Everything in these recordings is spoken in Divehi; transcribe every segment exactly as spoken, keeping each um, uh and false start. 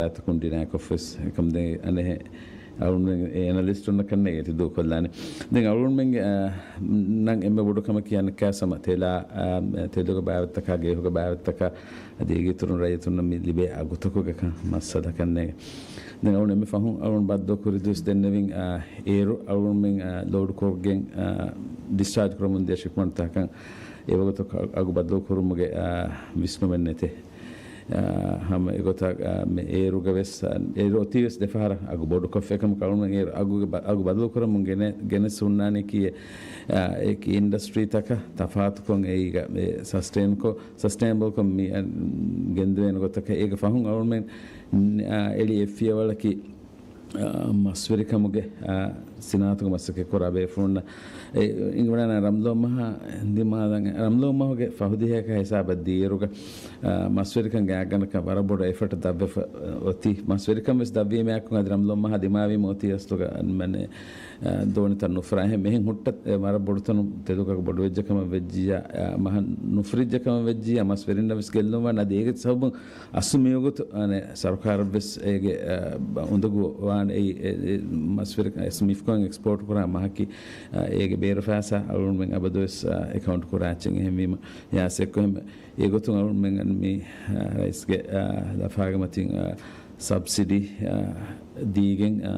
އަތަކުން ޑިނާކޮށްފަސް އެކަމް ދެން އަނެހެ އަޅުންމެން އެ އެނަލިސްޓުންނަކަންނޭ އެތި ދޫކޮށްލާނެ. ދެން އަޅުންމެންގެ، އާ، ނަން އެންމެ ބޮޑު ކަމަކީ އަނެއްކާސް ހަމަ ތެލާ، އާ، ތެލުގެ ބާވަތްތަކާ، ގޭހުގެ ބާވަތްތަކާ، އަދި އޭގެ އިތުރުން ރައްޔިތުންނަށް މި ލިބޭ އަގުތަކުގެ ކަން މައްސަލަކަންނޭ. ދެން އަޅުން އެންމެ ފަހުން އަޅުން ބައްދަލު ކުރި ދުވަސް ދެންނެވިން، އާ، އޭރު އަޅުންމެން، އާ، ލޯޑް ކޮށްގެން، އާ، ޑިސްޗާޖް ކުރަމުން ދިޔަ ޝިޕްމަންޓްތަކަށް އެވަގުތު އަގު ބައްދަލު ކުރުމުގެ، އާ، ވިސްނުމެއް ނެތޭ. އާ، ހަމަ އެގޮތަށް، އާ، މި އޭރުގަ ވެސް، އާ، އޭރު އޮތީ ވެސް ދެފަހަރަށް އަގު ބޮޑުކޮށްފަ އެކަމަކު އަޅުމެން އޭރު އަގުގެ ބަ-، އަގު ބަދަލު ކުރަމުން ގެނެ-، ގެނެސް ހުންނާނީކީ، އާ، އެކި އިންޑަސްޓްރީތަކަށް ތަފާތުކޮށް އެއީގަ އެ ސަސްޓެއިންކޮށް، ސަސްޓެއިނަބަލްކޮށް މި، އާ، ގެންދެވޭނެ ގޮތަކަށް އޭގެ ފަހުން އަޅުމެން، އާ، އެޅި އެއް ފިޔަވަޅަކީ، އާ، މަސްވެރިކަމުގެ، އާ، ސިނާއަތުގެ މަސައްކަތް ކުރާ ބޭފުޅުންނަށް އެ، އިނގިވަޑާނަ ރަމްލޯ މަހާ ދިމާލަން، ރަމްލޯ މަހުގެ ފަހު ދިހައަކަށް ހިސާބަށް ދިޔައިރުގަ، އާ، މަސްވެރިކަން ގާތްގަނޑަކަށް ވަރަށް ބޮޑު އެފަޓް ދަށްވެފަ އޮތީ. މަސްވެރިކަން ވެސް ދަށްވީމާއެކު އަދި ރަމްލޯ މަހާ ދިމާވީމަ އޮތީ އަސްލުގަ، މަނެ، އާ، ދޯނިތައް ނުފުރާ. އެހެން މިހެން ހުއްޓަ، އެ، ވަރަށް ބޮޑު ތަނު ތެލުގަ ބޮޑުވެއްޖެ ކަމަށް ވެއްޖިއްޔާ، އާ، މަހަށް ނުފުރިއްޖެ ކަމަށް ވެއްޖިއްޔާ، މަސްވެރިންނަށް ވެސް ގެއްލުން ވާނެ. އަދި އޭގެ ސަބަބުން އަސްލު މިވަގުތު، އަނެ، ސަރުކާރަށް ވެސް އޭގެ، އާ، އުނދަގޫ ވާނެ. އެއީ، އެ، އެ، މަސްވެރި، އެ، މިފްކޯއިން އެކްސްޕޯޓް ކުރާ މަހަކީ، އާ، އޭގެ ބޭރު ފައިސާ އަޅުގަނޑުމެން އަބަދުވެސް، އާ، އެކައުންޓް ކުރާ އެއްޗެއް. އެހެންވީމަ، ޔާސް އެއްކޮށް އެހެން އެގޮތުން އަޅުގަނޑުމެން މި، އާ، ރައީސްގެ، އާ، ލަފާގެ މަތިން، އާ، ސަބްސިޑީ، އާ، ދީގެން، އާ،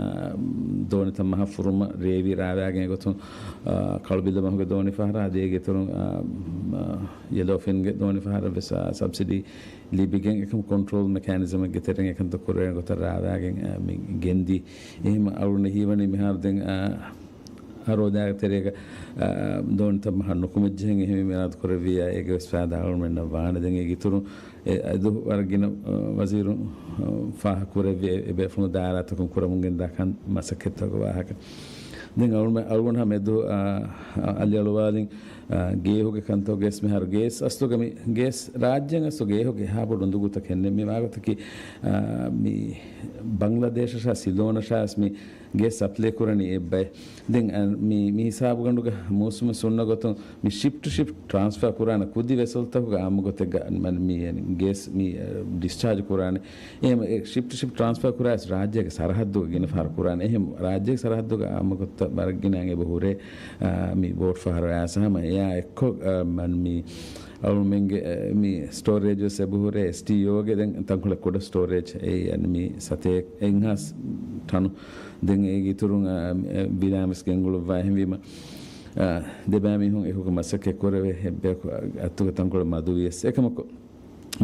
ދޯނިތައް މަހަށް ފުރުމަށް ރޭވި ރާވާގެން އެގޮތުން، އާ، ކަޅުބިއްލަ މަހުގެ ދޯނި ފަހަރާ އަދި އޭގެ އިތުރުން، އާ، އާ، ޔެލޯފިންގެ ދޯނި ފަހަރަށް ވެސް، އާ، ސަބްސިޑީ ލިބިގެން އެކަމަ ކޮންޓްރޯލް މެކޭނިޒަމެއްގެ ތެރެއިން އެކަންތައް ކުރެވޭނެ ގޮތަށް ރާވާގެން، އާ، މި ގެންދީ. އެހެން އަޅުގަނޑަށް ހީވަނީ މިހާރު ދެން، އާ، އަރޯދާގެ ތެރޭގަ، އާ، ދޯނިތައް މަހަށް ނުކުމެއްޖެހެން އެހެންވީމަ އިރާދަ ކުރެއްވިއްޔާ އޭގެ ވެސް ފައިދާ އަޅުގަނޑުމެންނަށް ވާނެ. ދެން އޭގެ އިތުރުން އެ، އަދު ވަރަށް ގިނަ، އާ، ވަޒީރުން، އާ، ފާހަގަކުރެއްވި އެ، އެ ބޭފުޅުން ދާއިރާތަކުން ކުރަމުން ގެންދާ ކަން މަސައްކަތްތަކުގެ ވާހަކަ. ދެން އަޅުމެ-، އަޅުގަނޑު ހަމަ އެދު، އާ، އަލިއަޅުވާލިން، އާ، ގޭހުގެ ކަންތައް ގޭސް މިހާރު ގޭސް އަސްލުގަ މި ގޭސް ރާއްޖޭން އަސްލު ގޭހުގެ އެހާ ބޮޑު އުނދަގޫތަކެއް ނެތް. މި ވާގޮތަކީ، އާ، މި ބަންގްލަދޭޝަށާ ސިލޯނަށާ ވެސް މި ގޭސް ސަޕްލައި ކުރަނީ އެއްބައެއް. ދެން، އަ، މި، މި ހިސާބުގަނޑުގަ މޫސުމެއް ސުންނަ ގޮތުން މި ޝިޕް ޓު ޝިޕް ޓްރާންސްފާ ކުރާނެ ކުދި ވެސަލްތަކުގަ އާއްމު ގޮތެއްގަ މަ-، މި، އަނި، ގޭސް މި، އަ، ޑިސްޗާޖް ކުރާނެ. އެހެން އެ ޝިޕް ޓު ޝިޕް ޓްރާންސްފާ ކުރާ ވެސް ރާއްޖޭގެ ސަރަހައްދުގަ ގިނަ ފަހަރު ކުރާނެ. އެހެން ރާއްޖޭގެ ސަރަހައްދުގަ އާއްމު ގޮތަށް ވަރަށް ގިނަ އެބަ ހުރޭ، އަ، މި ބޯޓް ފަހަރު އައިސް ހަމަ އެއާ އެއްކޮށް، އަ، މަން މި އަޅުމެންގެ، އެ، މި ސްޓޯރޭޖް ވެސް އެބަހުރޭ އެސްޓީއޯގެ ދެން ތަންކޮޅެއް ކުޑަ ސްޓޯރޭޖް އެއީ އަން މި ސަތޭކަ އެއްހާސް ޓަނު. ދެން އޭގެ އިތުރުން، އަ، އެ، ވިލާމެސް ގެންގުޅުއްވާ އެހެންވީމަ، އަ، ދެބައިމީހުން އެކުގަ މަސައްކަތް ކުރެވޭ އެއްބަޔަކު އަތުގެ ތަންކޮޅެއް މަދުވިޔަސް އެކަމަކު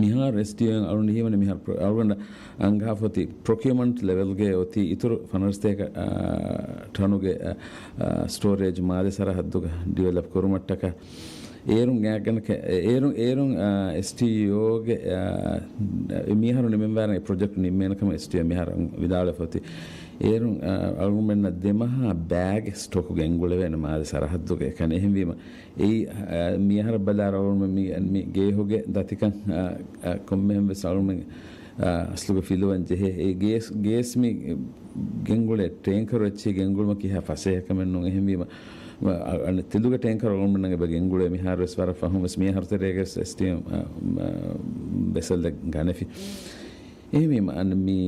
މިހާރު އެސްޓީއޯއިން އަޅުން ހީވަނީ މިހާރު ޕްރޮ-، އަޅުގަނޑަށް އަންގާފޮތި ޕްރޮކިއުމަންޓް ލެވެލްގެ އޮތީ އިތުރު ފަނަރަސަތޭކަ، އާ، ޓަނުގެ، އާ، އާ، ސްޓޯރޭޖް މާލެ ސަރަހައްދުގަ ޑިވެލޮޕް ކުރުމަށްޓަކާ. އޭރުން ގާތްގަނޑަކަށް، އޭރުން، އޭރުން، އާ، އެސްޓީއޯގެ، އާ، މިހާރު ނިމެންވާނެ ޕްރޮޖެކްޓް ނިންމޭނެ ކަމަށް އެސްޓީއޯ މިހާރު ވިދާޅުވެފަ އޮތީ. އޭރުން، އާ، އަޅުގަނޑުމެންނަށް ދެމަހާ ބާގެއް ސްޓޮކު ގެންގުޅެވޭނެ މާލެ ސަރަހައްދުގަ އެކަން. އެހެންވީމަ، އެއީ، އާ، މިހާރަށް ބަލާއިރު އަޅުގަނޑުމެން މި، މި ގޭހުގެ ދަތިކަން، އާ، އާ، ކޮންމެހެން ވެސް އަޅުގަނޑުމެން އާ، އަސްލުގަ ފިލުވަން ޖެހޭ. އެ ގޭސް، ގޭސް މި ގެންގުޅޭ ޓޭންކަރު އެއްޗެއް ގެންގުޅުމަކީ ހާ ފަސޭހަ ކަމެއް ނޫން. އެހެންވީމަ، އަ، އަ، ތެލުގެ ޓޭންކަރު އަޅުގަނޑުމެންނަށް އެބަ ގެންގުޅޭ މިހާރު ވެސް ވަރަށް ފަހުން ވެސް މިހާރު ތެރޭގަ ވެސް އެސްޓީއެމް، އަ، އަ، ވެސަލްއެއް ގަނެފި. އެހެންވީމަ، އަން މި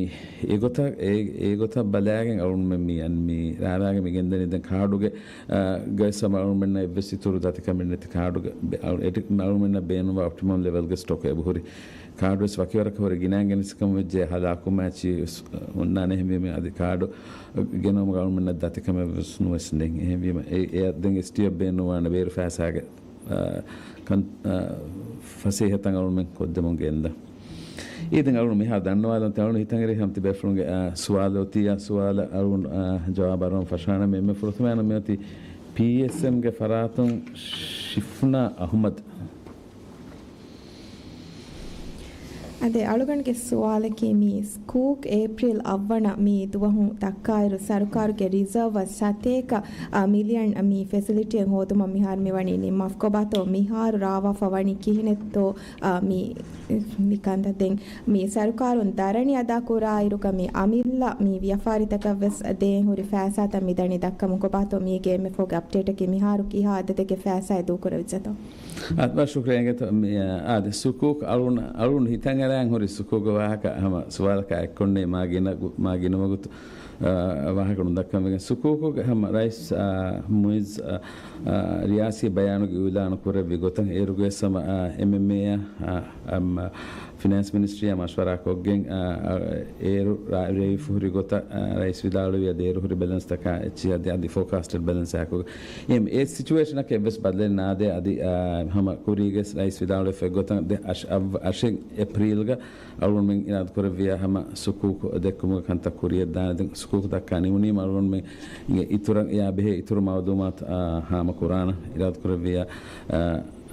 އެގޮތަށް، އެ، އެގޮތަށް ބަލާގެން އަޅުގަނޑުމެން މި، އަން މި ރާވާގެ މި ގެންދަނީ ދެން ކާޑުގެ، އަ، ގައިސް ހަމަ އަޅުގަނޑުމެންނަށް އެއްވެސް އިތުރު ދަތިކަމެއް ނެތި ކާޑުގެ، އަޅު-، އެޑި-، އަޅުގަނޑުމެންނަށް ބޭނުންވާ އޮޕްޓިމަމް ލެވެލްގެ ސްޓޮކް އެބަހުރި. ކާޑުވެސް ވަކިވަރަކަށް ހުރެ ގިނައިން ގެނެސް ކަމަށް ވެއްޖެ ހަލާކު މާޗި ވެސް އޮންނާނެ. އެހެންވީމަ އަދި ކާޑު ގެނައުމުގަ އަޅުމެންނަށް ދަތިކަމެއް ވެސް ނުވެސް ނެތް. އެހެންވީމަ އެ، އެއަށް ދެން އެސްޓީއޯއަށް ބޭނުންވާނެ ބޭރު ފައިސާގެ، އާ، ކަން، އާ، ފަސޭހަތައް އަޅުމެން ކޮށްދެމުން ގެންދަން. އީ ދެން އަޅުން މިހާ ދަންނަވާލަން ތި އަޅުން ހިތަށް އެރި ހަމަ ތި ބޭފުޅުންގެ، އާ، ސުވާލު އޮތީ އާ ސުވާލަށް އަޅުން، އާ، ޖަވާބު އަރުވަން ފަށާނަމޭ. އެންމެ ފުރަތަމަ އަންނަ މި އޮތީ ޕީއެސްއެމްގެ ފަރާތުން ޝިފްނާ އަހުމަދު. އަދި އަޅުގަނޑުގެ ސުވާލަކީ މި ސްކޫކް އޭޕްރީލް އަށްވަނަ މި ދުވަހު ދައްކާއިރު ސަރުކާރުގެ ރިޒާވް ސަތޭކަ، އަ، މިލިއަން މި ފެސިލިޓީއެއް ހޯދުމަށް މިހާރު މި ވަނީ ނިންމާފަ. ކޮބާތޯ މިހާރު ރާވާފަ ވަނީ ކިހިނެއްތޯ، އަ، މި، މި ކަންތައް ދެން މި ސަރުކާރުން ދަރަނި އަދާ ކުރާއިރުގަ މި އަމިއްލަ މި ވިޔަފާރިތަކަށް ވެސް ދޭން ހުރި ފައިސާތައް މި ދަނީ ދައްކަމުން ކޮބާތޯ މީގެ އެމްއެފްއޯގެ އަޕްޑޭޓަކީ މިހާރު ކިހާ އަދަދެއްގެ ފައިސާއެއް ދޫކުރެވިއްޖެތޯ؟ އަދި ޝުކުރިއްޔާ އިނގޭތޯ، މި، އާދެ، ސުކޫކް އަޅުން، އަޅުން ހިތަށް އަޅާން ހުރި ސުކޫކު ވާހަކަ ހަމަ ސުވާލަކާ އެއްކޮށްނެތް މާ ގިނަ ގު-، މާ ގިނަ ވަގުތު، އާ، ވާހަކަ ނުދައްކަން ވެގެން. ސުކޫކުގެ ހަމަ ރައީސް، އާ، މުއިއްޒު، އާ، އާ، ރިޔާސީ ބަޔާނުގެ އިއުލާނު ކުރެއްވި ގޮތަށް އޭރުގެ ސަމަ، އާ، އެމްއެމްއޭއާ، އާ، އަމް، ފިނޭންސް މިނިސްޓްރީއާ މަޝްވަރާ ކޮށްގެން، އާ، އާ، އޭރު ރާ-، ރޭވިފަ ހުރި ގޮތަށް، އާ، ރައީސް ވިދާޅުވި އަދި އޭރު ހުރި ބެލެންސްތަކާ އެއްޗިހި އަދި، އަދި ފޯކާސްޓެޑް ބެލެންސް އާކު އެ ސިޗުއޭޝަނަކަށް އެއްވެސް ބަދަލެއް ނާދޭ އަދި، އާ، ހަމަ ކުރީގެ ރައީސް ވިދާޅުވެފަ އެއްގޮތަށް ދެ އަށް-، އަށް-، އަށެއް އޭޕްރީލްގަ އަޅުގަނޑުމެން އިރާދަކުރެއްވިޔާ ހަމަ ސުކޫކު ދެއްކުމުގެ ކަންތައް ކުރިޔަށް ދާނެ. ދެން ސުކޫކު ދައްކާ ނިމުނީމަ އަޅުގަނޑުމެން އިތުރަށް އެއާ ބެހޭ އިތުރު މައުލޫމާތު، އާ، ހާމަ ކުރާނަ އިރާދަކުރެއްވިޔާ، އާ،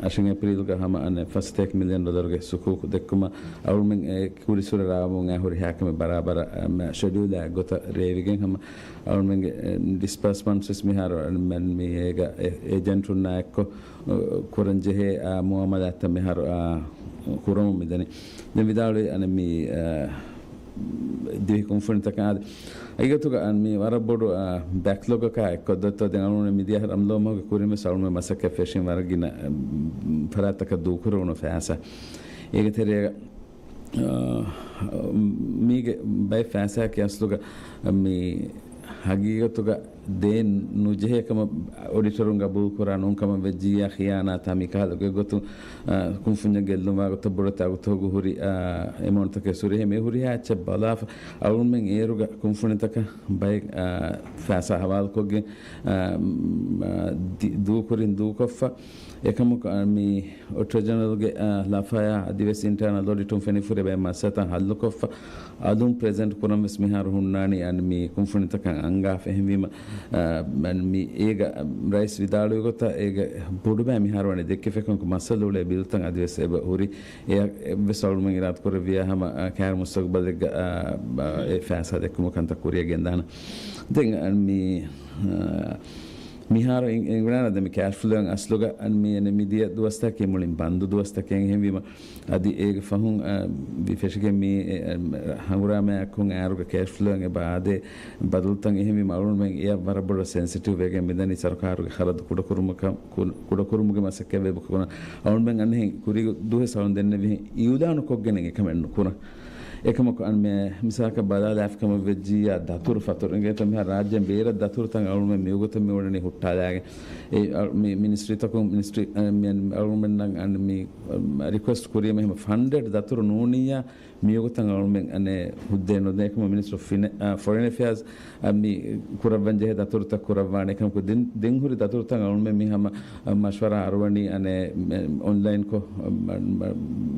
އަށެއް އޭޕްރީލްގަ ހަމަ އަނެއް ފަސް ސަތޭކަ މިލިއަން ޑޮލަރުގެ ސުކޫކު ދެއްކުމަށް އަޅުމެން އެ ކުރި ސުރެ ރާވަމުން އައި ހުރި ހާކަމެއް ބަރާބަރަށް، އަ، ޝެޑިއުލާ ގޮތަށް ރޭވިގެން ހަމަ އަޅުމެންގެ، އެ، ޑިސްބާސްމަންޓްސް ވެސް މިހާރު އަ، މެން މި އޭގަ އެ، އޭޖެންޓުންނާ އެއްކޮށް، އަ، ކުރަން ޖެހޭ، އަ، މުއާމަލާތްތައް މިހާރު، އަ، ކުރަމުން މިދަނީ. ދެން ވިދާޅުވި އަނެއް މި، އަ، ދިވެހި ކުންފުނިތަކާ އާދެ. ހަގީގަތުގަ އަން މި ވަރަށް ބޮޑު، އާ، ބެކްލޮގަކާ އެއްކޮށްދޮތޯ ދެން އަޅުގަނޑު މިދިޔަ ރަމްޟާން މަހުގެ ކުރިން ވެސް އަޅުގަނޑު މަސައްކަތް ފެށިން ވަރަށް ގިނަ، އަ، ފަރާތްތަކަށް ދޫކުރެވުނު ފައިސާ. އޭގެ ތެރޭގަ، އާ، މީގެ ބައެއް ފައިސާއަކީ އަސްލުގަ މި ހަގީގަތުގަ ދޭން ނުޖެހޭ ކަމަށް އޮޑިޓަރުން ގަބޫލުކުރާ ނޫން ކަމަށް ވެއްޖިއްޔާ ޚިޔާނާތާ މިކަހަލަ ގޮތްގޮތުން، އާ، ކުންފުންޏަށް ގެއްލުންވާ ގޮތަށް ބޮޑެތި އަގުތަކުގަ ހުރި، އާ، އެމައުންޓްތަކެއް ހުރިހެން މި ހުރިހާ އެއްޗެއް ބަލާފަ އަޅުގަނޑުމެން އޭރުގަ ކުންފުނިތަކަށް ބައެއް، އާ، ފައިސާ ހަވާލުކޮށްގެން، އާ، މް، އާ، ދި-، ދޫކުރިން ދޫކޮށްފަ އެކަމަކު، އާ، މި އޮޑިޓަރ ޖެނެރަލްގެ، އާ، ލަފަޔާ އަދިވެސް އިންޓާނަލް އޮޑިޓުން ފެނިފުރި ބައެއް މައްސަލަތައް ހައްލުކޮށްފަ އަލުން ޕްރެޒެންޓް ކުރަން ވެސް މިހާރު ހުންނާނީ އަން މި ކުންފުނިތަކަށް އަންގާފަ. އެހެންވީމަ، އާ، މި އޭގަ ރައީސް ވިދާޅުވި ގޮތަށް އޭގަ ބޮޑުބައި މިހާރު ވަނީ ދެއްކިފައި ކަމަކު މައްސަލަ އުޅޭ ބިލްތައް އަދިވެސް އެބަ ހުރި. އެއަށް އެއްވެސް އަޅުމެން އިރާދަ ކުރެއްވިޔާ ހަމަ، އާ، ކާރި މުސްތަގުބަލެއްގަ، އާ، އާ، އެ ފައިސާ ދެއްކުމުގެ ކަންތައް ކުރިޔަށް ގެންދާނަން. ދެން އަން މި، އާ، މިހާރު އިން-، އިންގިލޭންޑް ދެ މި ކޭޝް ފްލޯއިން އަސްލުގަ އަން މި އެން މި ދިޔަ ދުވަސްތަކީ މުޅިން ބަންދު ދުވަސްތަކެއް ހެންވީމަ، އަދި އޭގެ ފަހުން، އަ، ވި ފެށިގެން މި، އެ، އަ، ހަނގުރާމައަކުން އޭރުގެ ކޭޝް ފްލޯއިން އެބަ އާދޭ ބަދަލުތައް އެހެންވީމަ އަޅުގަނޑުމެން އެއަށް ވަރަށް ބޮޑަށް ސެންސިޓިވް ވެގެން މިދަނީ ސަރުކާރުގެ ޚަރަދު ކުޑަކުރުމަކަށް، ކު-، ކުޑަކުރުމުގެ މަސައްކަތް ވެބަ ކުރަން. އަޅުގަނޑުމެން އަންހެން ކުރީގެ ދުވަސް އަޅުން ދެންނެވިހެން އިއުލާނު ކޮށްގެނެއް އެކަމެއް ނުކުރަން. އެކަމަކު އަން މި މިސާލަކަށް ބަލާލާފި ކަމަށް ވެއްޖިއްޔާ ދަތުރު ފަތުރު އިނގޭތޯ މިހާރު ރާއްޖޭން ބޭރަށް ދަތުރުތައް އަޅުމެން މިވަގުތަށް މި އުޅެނީ ހުއްޓާލާގެން. އެ އަ-، މި މިނިސްޓްރީތަކުން މިނިސްޓްރީ، އަ، މި އަޅުމެންނަށް އަން މި، އަ، ރިކުއެސްޓް ކުރީމަ އެހެން ފަންޑެޑް ދަތުރު ނޫނިއްޔާ މިވަގުތަށް އަޅުމެން އަނެއް ހުއްދައެއް ނުދޭ. އެކަމަ މިނިސްޓްރީ އޮފް ފިނ-، އަ، ފޮރިން އެފެއާޒް އަ، މި ކުރައްވަން ޖެހޭ ދަތުރުތައް ކުރައްވާނެ. އެކަމަކު ދެން، ދެން ހުރި ދަތުރުތައް އަޅުމެން މި ހަމަ، އަ، މަޝްވަރާ އަރުވަނީ އަނެއް މެ-، އޮންލައިންކޮށް، އަ، މަ-، މަ-،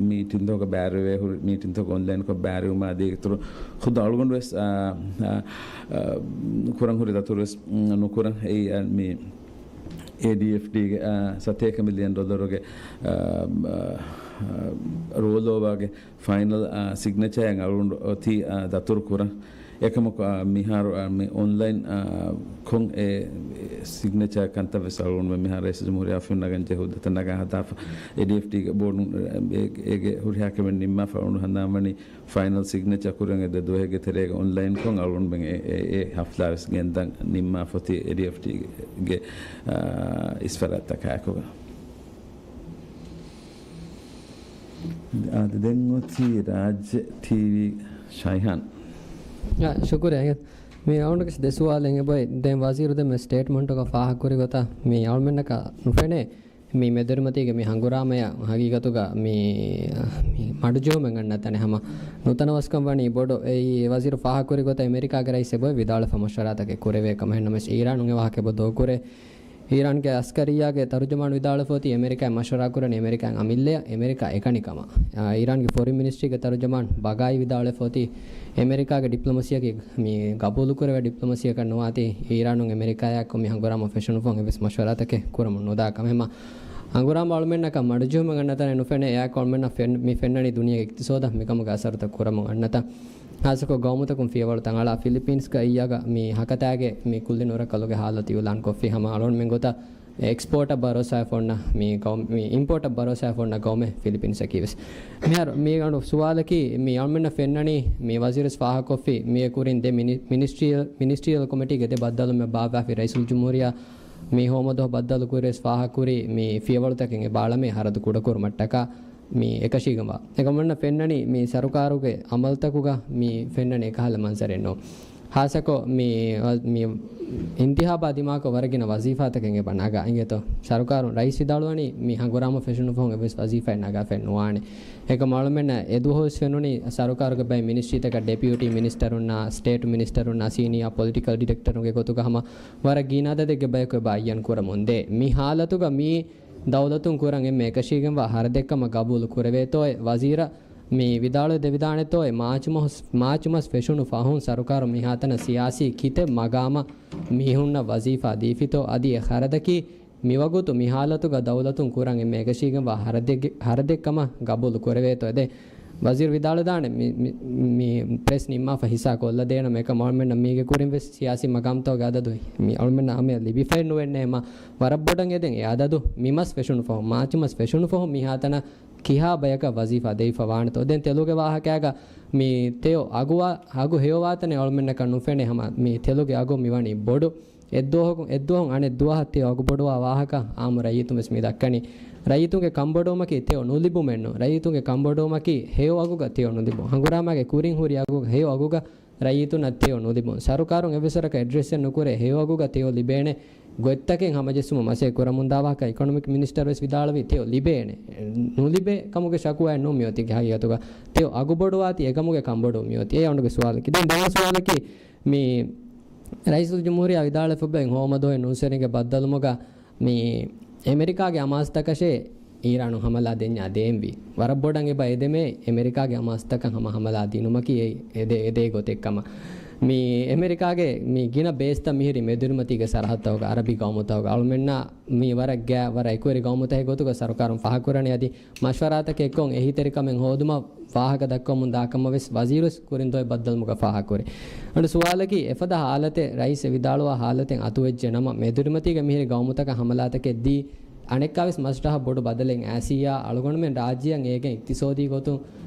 މީޓިންތަކުގަ ބައިވެރިވެ ހުރި މީޓިންތަކު އޮންލައިންކޮށް ބައިވެރިވުމާ ދޭގެ އިތުރު ޚުދު އަޅުގަނޑު ވެސް، އަ، އަ، އަ، ކުރަން ހުރި ދަތުރު ވެސް، އު، ނުކުރަން. އެއީ، އަ، މި އޭޑީއެފްޑީގެ، އަ، ސަތޭކަ މިލިއަން ޑޮލަރުގެ، އަ، އަ، އަ، ރޯލް އޯވާގެ ފައިނަލް، އާ، ސިގްނެޗާއެއް އަޅުގަނޑު އޮތީ، އާ، ދަތުރު ކުރަން. އެކަމަކު، އާ، މިހާރު، އާ، މި އޮންލައިން، އާ، ކޮން އެ، އެ ސިގްނެޗާ ކަންތައް ވެސް އަޅުގަނޑުމެން މިހާރު ރައީސުލްޖުމްހޫރިއްޔާ އޮފީހުން ނަގަން ޖެހޭ ހުއްދަތައް ނަގާ ހަދާފަ، އޭޑީއެފްޑީގެ ބޯޑުން، އޭ، އޭގެ ހުރިހާ ކަމެއް ނިންމާފަ އަޅުގަނޑު ހަނދާންވަނީ ފައިނަލް ސިގްނެޗާ ކުރަން އެ ދެ ދުވަހެއްގެ ތެރޭގަ އޮންލައިންކޮށް އަޅުގަނޑުމެން އެ، އެ، އެ ހަފްލާ ވެސް ގެންދަން ނިންމާފަ އޮތީ އޭޑީއެފްޑީގެ، އާ، އިސްފަރާތްތަކާއެކުގަ. އާދެ، ދެން އޮތީ ރާއްޖެ ޓީވީ ޝައިހާން. އާ، ޝުކުރިއްޔާ. މި އަޅުގަނޑުގެ ދެ ސުވާލެއް އެބައޮތް. ދެން ވަޒީރު ދެންމެ ސްޓޭޓްމަންޓުގަ ފާހަގަކުރި ގޮތަށް މި އަޅުމެންނަކަށް ނުފެނޭ މި މެދުވެރިމަތީގެ މި ހަނގުރާމަޔަށް ހަގީގަތުގަ މި، މި މަޑުޖެހުމެއް އަންނަ ތަނެއް ހަމަ ނުތަނަވަސްކަން ވަނީ ބޮޑު. އެއީ ވަޒީރު ފާހަގަކުރި ގޮތަށް އެމެރިކާގެ ރައީސް އެބައޮތް ވިދާޅުވެފަ މަޝްވަރާތަކެއް ކުރެވޭ ކަމަށް. އެހެންނަމަވެސް އީރާނުން އެ ވާހަކަ އެބަ ދޫކުރޭ. އީރާންގެ އަސްކަރިއްޔާގެ ތަރުޖަމާނު ވިދާޅުވެފަ އޮތީ އެމެރިކާއިން މަޝްވަރާ ކުރަނީ އެމެރިކާއިން އަމިއްލަޔަށް އެމެރިކާ އެކަނި ކަމަށް. އާ، އީރާންގެ ފޮރިން މިނިސްޓްރީގެ ތަރުޖަމާން ބަގާއީ ވިދާޅުވެފަ އޮތީ އެމެރިކާގެ ޑިޕްލޮމަސީއަކީ މި ގަބޫލުކުރެވޭ ޑިޕްލޮމަސީއަކަށް ނުވާތީ އީރާނުން އެމެރިކާއާއެކު މި ހަނގުރާމަ ފެށުނުފަހުން އެއްވެސް މަޝްވަރާތަކެއް ކުރަމުން ނުދާ ކަމަށް. އެހެންމަ ހަނގުރާމަ އަޅުމެންނަކަށް މަޑުޖެހުމެއް އަންނަ ތަނެއް ނުފެނޭ. އެއާއެކު އަޅުމެންނަށް ފެން-، މި ފެންނަނީ ދުނިޔޭގެ އިޤްތިޞާދަށް މިކަމުގެ އަސަރުތައް ކުރަމުން އަންނަތަން. ހާއްސަކޮށް ގައުމުތަކުން ފިޔަވަޅުތައް އަޅާ ފިލިޕީންސްގަ އިއްޔާގަ މި ހަކަތާގެ މި ކުއްލި ނުރައްކަލުގެ ހާލަތު އިޢުލާން ކޮށްފި ހަމަ އަޅުންމެން ގޮތަށް އެކްސްޕޯޓަށް ބަރޯސާ ފޮންނަ މި ގައު-، މި އިމްޕޯޓަށް ބަރޯސާ ފޮންނަ ގައުމެއް ފިލިޕީންސް އަކީ ވެސް. މިހާރު މި ގަނޑު ސުވާލަކީ މި އަޅުމެންނަށް ފެންނަނީ މި ވަޒީރުސް ފާހަގަކޮށްފި މިއެ ކުރިން ދެ މިނި-، މިނިސްޓްރީއަލް، މިނިސްޓްރީއަލް ކޮމިޓީގެ ދެ ބައްދަލުމެއް ބާއްވާފި ރައީސުލްޖުމްހޫރިއްޔާ މި ހޯމަ ދުވަހު ބައްދަލު ކުރި ވެސް ފާހަގަކުރީ މި ފިޔަވަޅުތަކެއް އެބަ އަޅަމޭ ހަރަދު ކުޑަކުރުމަށްޓަކާ. މި އެކަށީގެންވާ. އެކަމަންނަ ފެންނަނީ މި ސަރުކާރުގެ އަމަލުތަކުގަ މި ފެންނަނީ އެކަހަލަ މަންޒަރެއް ނޫން. ހާއްސަކޮށް މި، މި އިންތިހާބާ ދިމާކޮށް ވަރަށް ގިނަ ވަޒީފާތަކެއް އެބަ ނަގާ އިނގޭތޯ. ސަރުކާރުން ރައީސް ވިދާޅުވަނީ މި ހަނގުރާމަ ފެށުނު ފަހުން އެއްވެސް ވަޒީފާއެއް ނަގާފައެއް ނުވާނެ. އެކަމަށް އަޅުމެންނަށް އެދުވަހުވެސް ފެނުނީ ސަރުކާރުގެ ބައެއް މިނިސްޓްރީތަކަށް ޑެޕިއުޓީ މިނިސްޓަރުންނާ، ސްޓޭޓް މިނިސްޓަރުންނާ، ސީނިއާ ޕޮލިޓިކަލް ޑިރެކްޓަރުންގެ ގޮތުގަ ހަމަ ވަރަށް ގިނަ އަދަދެއްގެ ބަޔަކު އެބަ އައްޔަން ކުރަމުންދޭ. މި ހާލަތުގަ މި ދައުލަތުން ކުރަން އެންމެ އެކަށީގެންވާ ހަރަދެއްކަމަށް ގަބޫލު ކުރެވޭތޯއޭ؟ ވަޒީރަށް މި ވިދާޅުވެ ދެވިދާނެތޯއޭ؟ މާޗު މަހުސް-، މާޗު މަސް ފެށުނު ފަހުން ސަރުކާރު މިހާތަނަށް ސިޔާސީ ކިތެއް މަގާމަށް މީހުންނަށް ވަޒީފާ ދީފިތޯ؟ އަދި އެ ހަރަދަކީ މިވަގުތު މި ހާލަތުގަ ދައުލަތުން ކުރަން އެންމެ އެކަށީގެންވާ ހަރަދެއްގެ-، ހަރަދެއްކަމަށް ގަބޫލު ކުރެވޭތޯ؟ އެދެން ވަޒީރު ވިދާޅުވެދާނެ މި، މި، މި ޕްރެސް ނިންމާފަ ހިއްސާ ކޮށްލަދޭނަމަ. އެކަމަށް އަޅުމެންނަށް މީގެ ކުރިން ވެސް ސިޔާސީ މަގާމްތަކުގެ އަދަދު މި އަޅުމެންނަށް ހަމަޔަށް ލިބިފައެއް ނުވެންނޭ. މާ ވަރަށް ބޮޑަށް އެދެން އެ އަދަދު މި މަސް ފެށުނު ފަހު، މާޗު މަސް ފެށުނު ފަހު މިހާތަނަށް ކިހާ ބަޔަކަށް ވަޒީފާ ދެވިފަ ވާނެތޯ؟ ދެން ތެލުގެ ވާހަކައިގަ މި ތެޔޮ އަގު ވާ-، އަގު ހެޔޮވާތަނެއް އަޅުމެންނަކަށް ނުފެނޭ. ހަމަ މި ތެލުގެ އަގު މިވަނީ ބޮޑު. އެއްދުވަހަކު، އެއްދުވަހުން އަނެއް ދުވަހަށް ތެޔޮ އަގު ބޮޑުވާ ވާހަކަ އާއްމު ރައްޔިތުން ވެސް މި ދައްކަނީ. ރައްޔިތުންގެ ކަންބޮޑުވުމަކީ ތެޔޮ ނުލިބުމެއް ނޫން. ރައްޔިތުންގެ ކަންބޮޑުވުމަކީ ހެޔޮ އަގުގަ ތެޔޮ ނުލިބުން. ހަނގުރާމާގެ ކުރިން ހުރި އަގު ހެޔޮ އަގުގަ ރައްޔިތުންނަށް ތެޔޮ ނުލިބުން. ސަރުކާރުން އެއްވެސް ވަރަކަށް އެޑްރެސްއެއް ނުކުރޭ ހެޔޮ އަގުގަ ތެޔޮ ލިބޭނެ ގޮތްތަކެއް ހަމަޖެއްސުމަށް މަސައްކަތް ކުރަމުންދާ ވާހަކަ އިކޮނޮމިކް މިނިސްޓަރު ވެސް ވިދާޅުވީ ތެޔޮ ލިބޭނެ. ނުލިބޭ ކަމުގެ ޝަކުވާއެއް ނޫން މިއޮތީ ހަގީގަތުގަ. ތެޔޮ އަގު ބޮޑުވާތީ އެކަމުގެ ކަންބޮޑުވުން މިއޮތީ. އެ އަނޑުގެ ސުވާލަކީ. ދެން ދެވަނަ ސުވާލަކީ މި ރައީސުލްޖުމްހޫރިއްޔާ ވިދާޅުވެފަ އޮތް ހޯމަ ދުވަހު ނޫސްވެރިންގެ ބައްދަލުމުގަ މި އެމެރިކާގެ އަމާޒުތަކަށޭ އީރާނު ހަމަލާ ދެންޏާ ދޭންވީ. ވަރަށް ބޮޑަށް އެބަ އެދެމޭ އެމެރިކާގެ އަމާޒުތަކަށް ހަމަ ހަމަލާ ދިނުމަކީ އެ، އެދޭ، އެދޭ ގޮތެއް ކަމަށް. މި އެމެރިކާގެ މި ގިނަ ބޭސްތައް މިހިރީ މެދުއިރުމަތީގެ ސަރަހައްދުތަކުގަ، އަރަބި ގައުމުތަކުގަ. އަޅުމެންނާ މި ވަރަށް ގާތް، ވަރަށް އެކުވެރި ގައުމުތަކެއް ގޮތުގަ ސަރުކާރުން ފާހަގަކުރަނީ އަދި މަޝްވަރާތަކެއް ކޮށް އެހީތެރިކަމެއް ހޯދުމަށް ފާހަގަ ދައްކަމުން ދާ ކަމަށް ވެސް ވަޒީރު ވެސް ކުރިން ދުވަހު ބައްދަލުމުގަ ފާހަގަކުރި. އަނޑު ސުވާލަކީ، އެފަދަ ހާލަތެއް ރައީސް އެ ވިދާޅުވާ ހާލަތެއް އަތުވެއްޖެ ނަމަ، މެދުއިރުމަތީގަ މިހިރި ގައުމުތަކަށް ހަމަލާތަކެއް ދީ، އަނެއްކާވެސް މަސްރަހަށް ބޮޑު ބަދަލެއް އައިސިއްޔާ، އަޅުގަނޑުމެން ރާއްޖެއަށް އޭގެން އިޤްތިޞާދީ ގޮތުން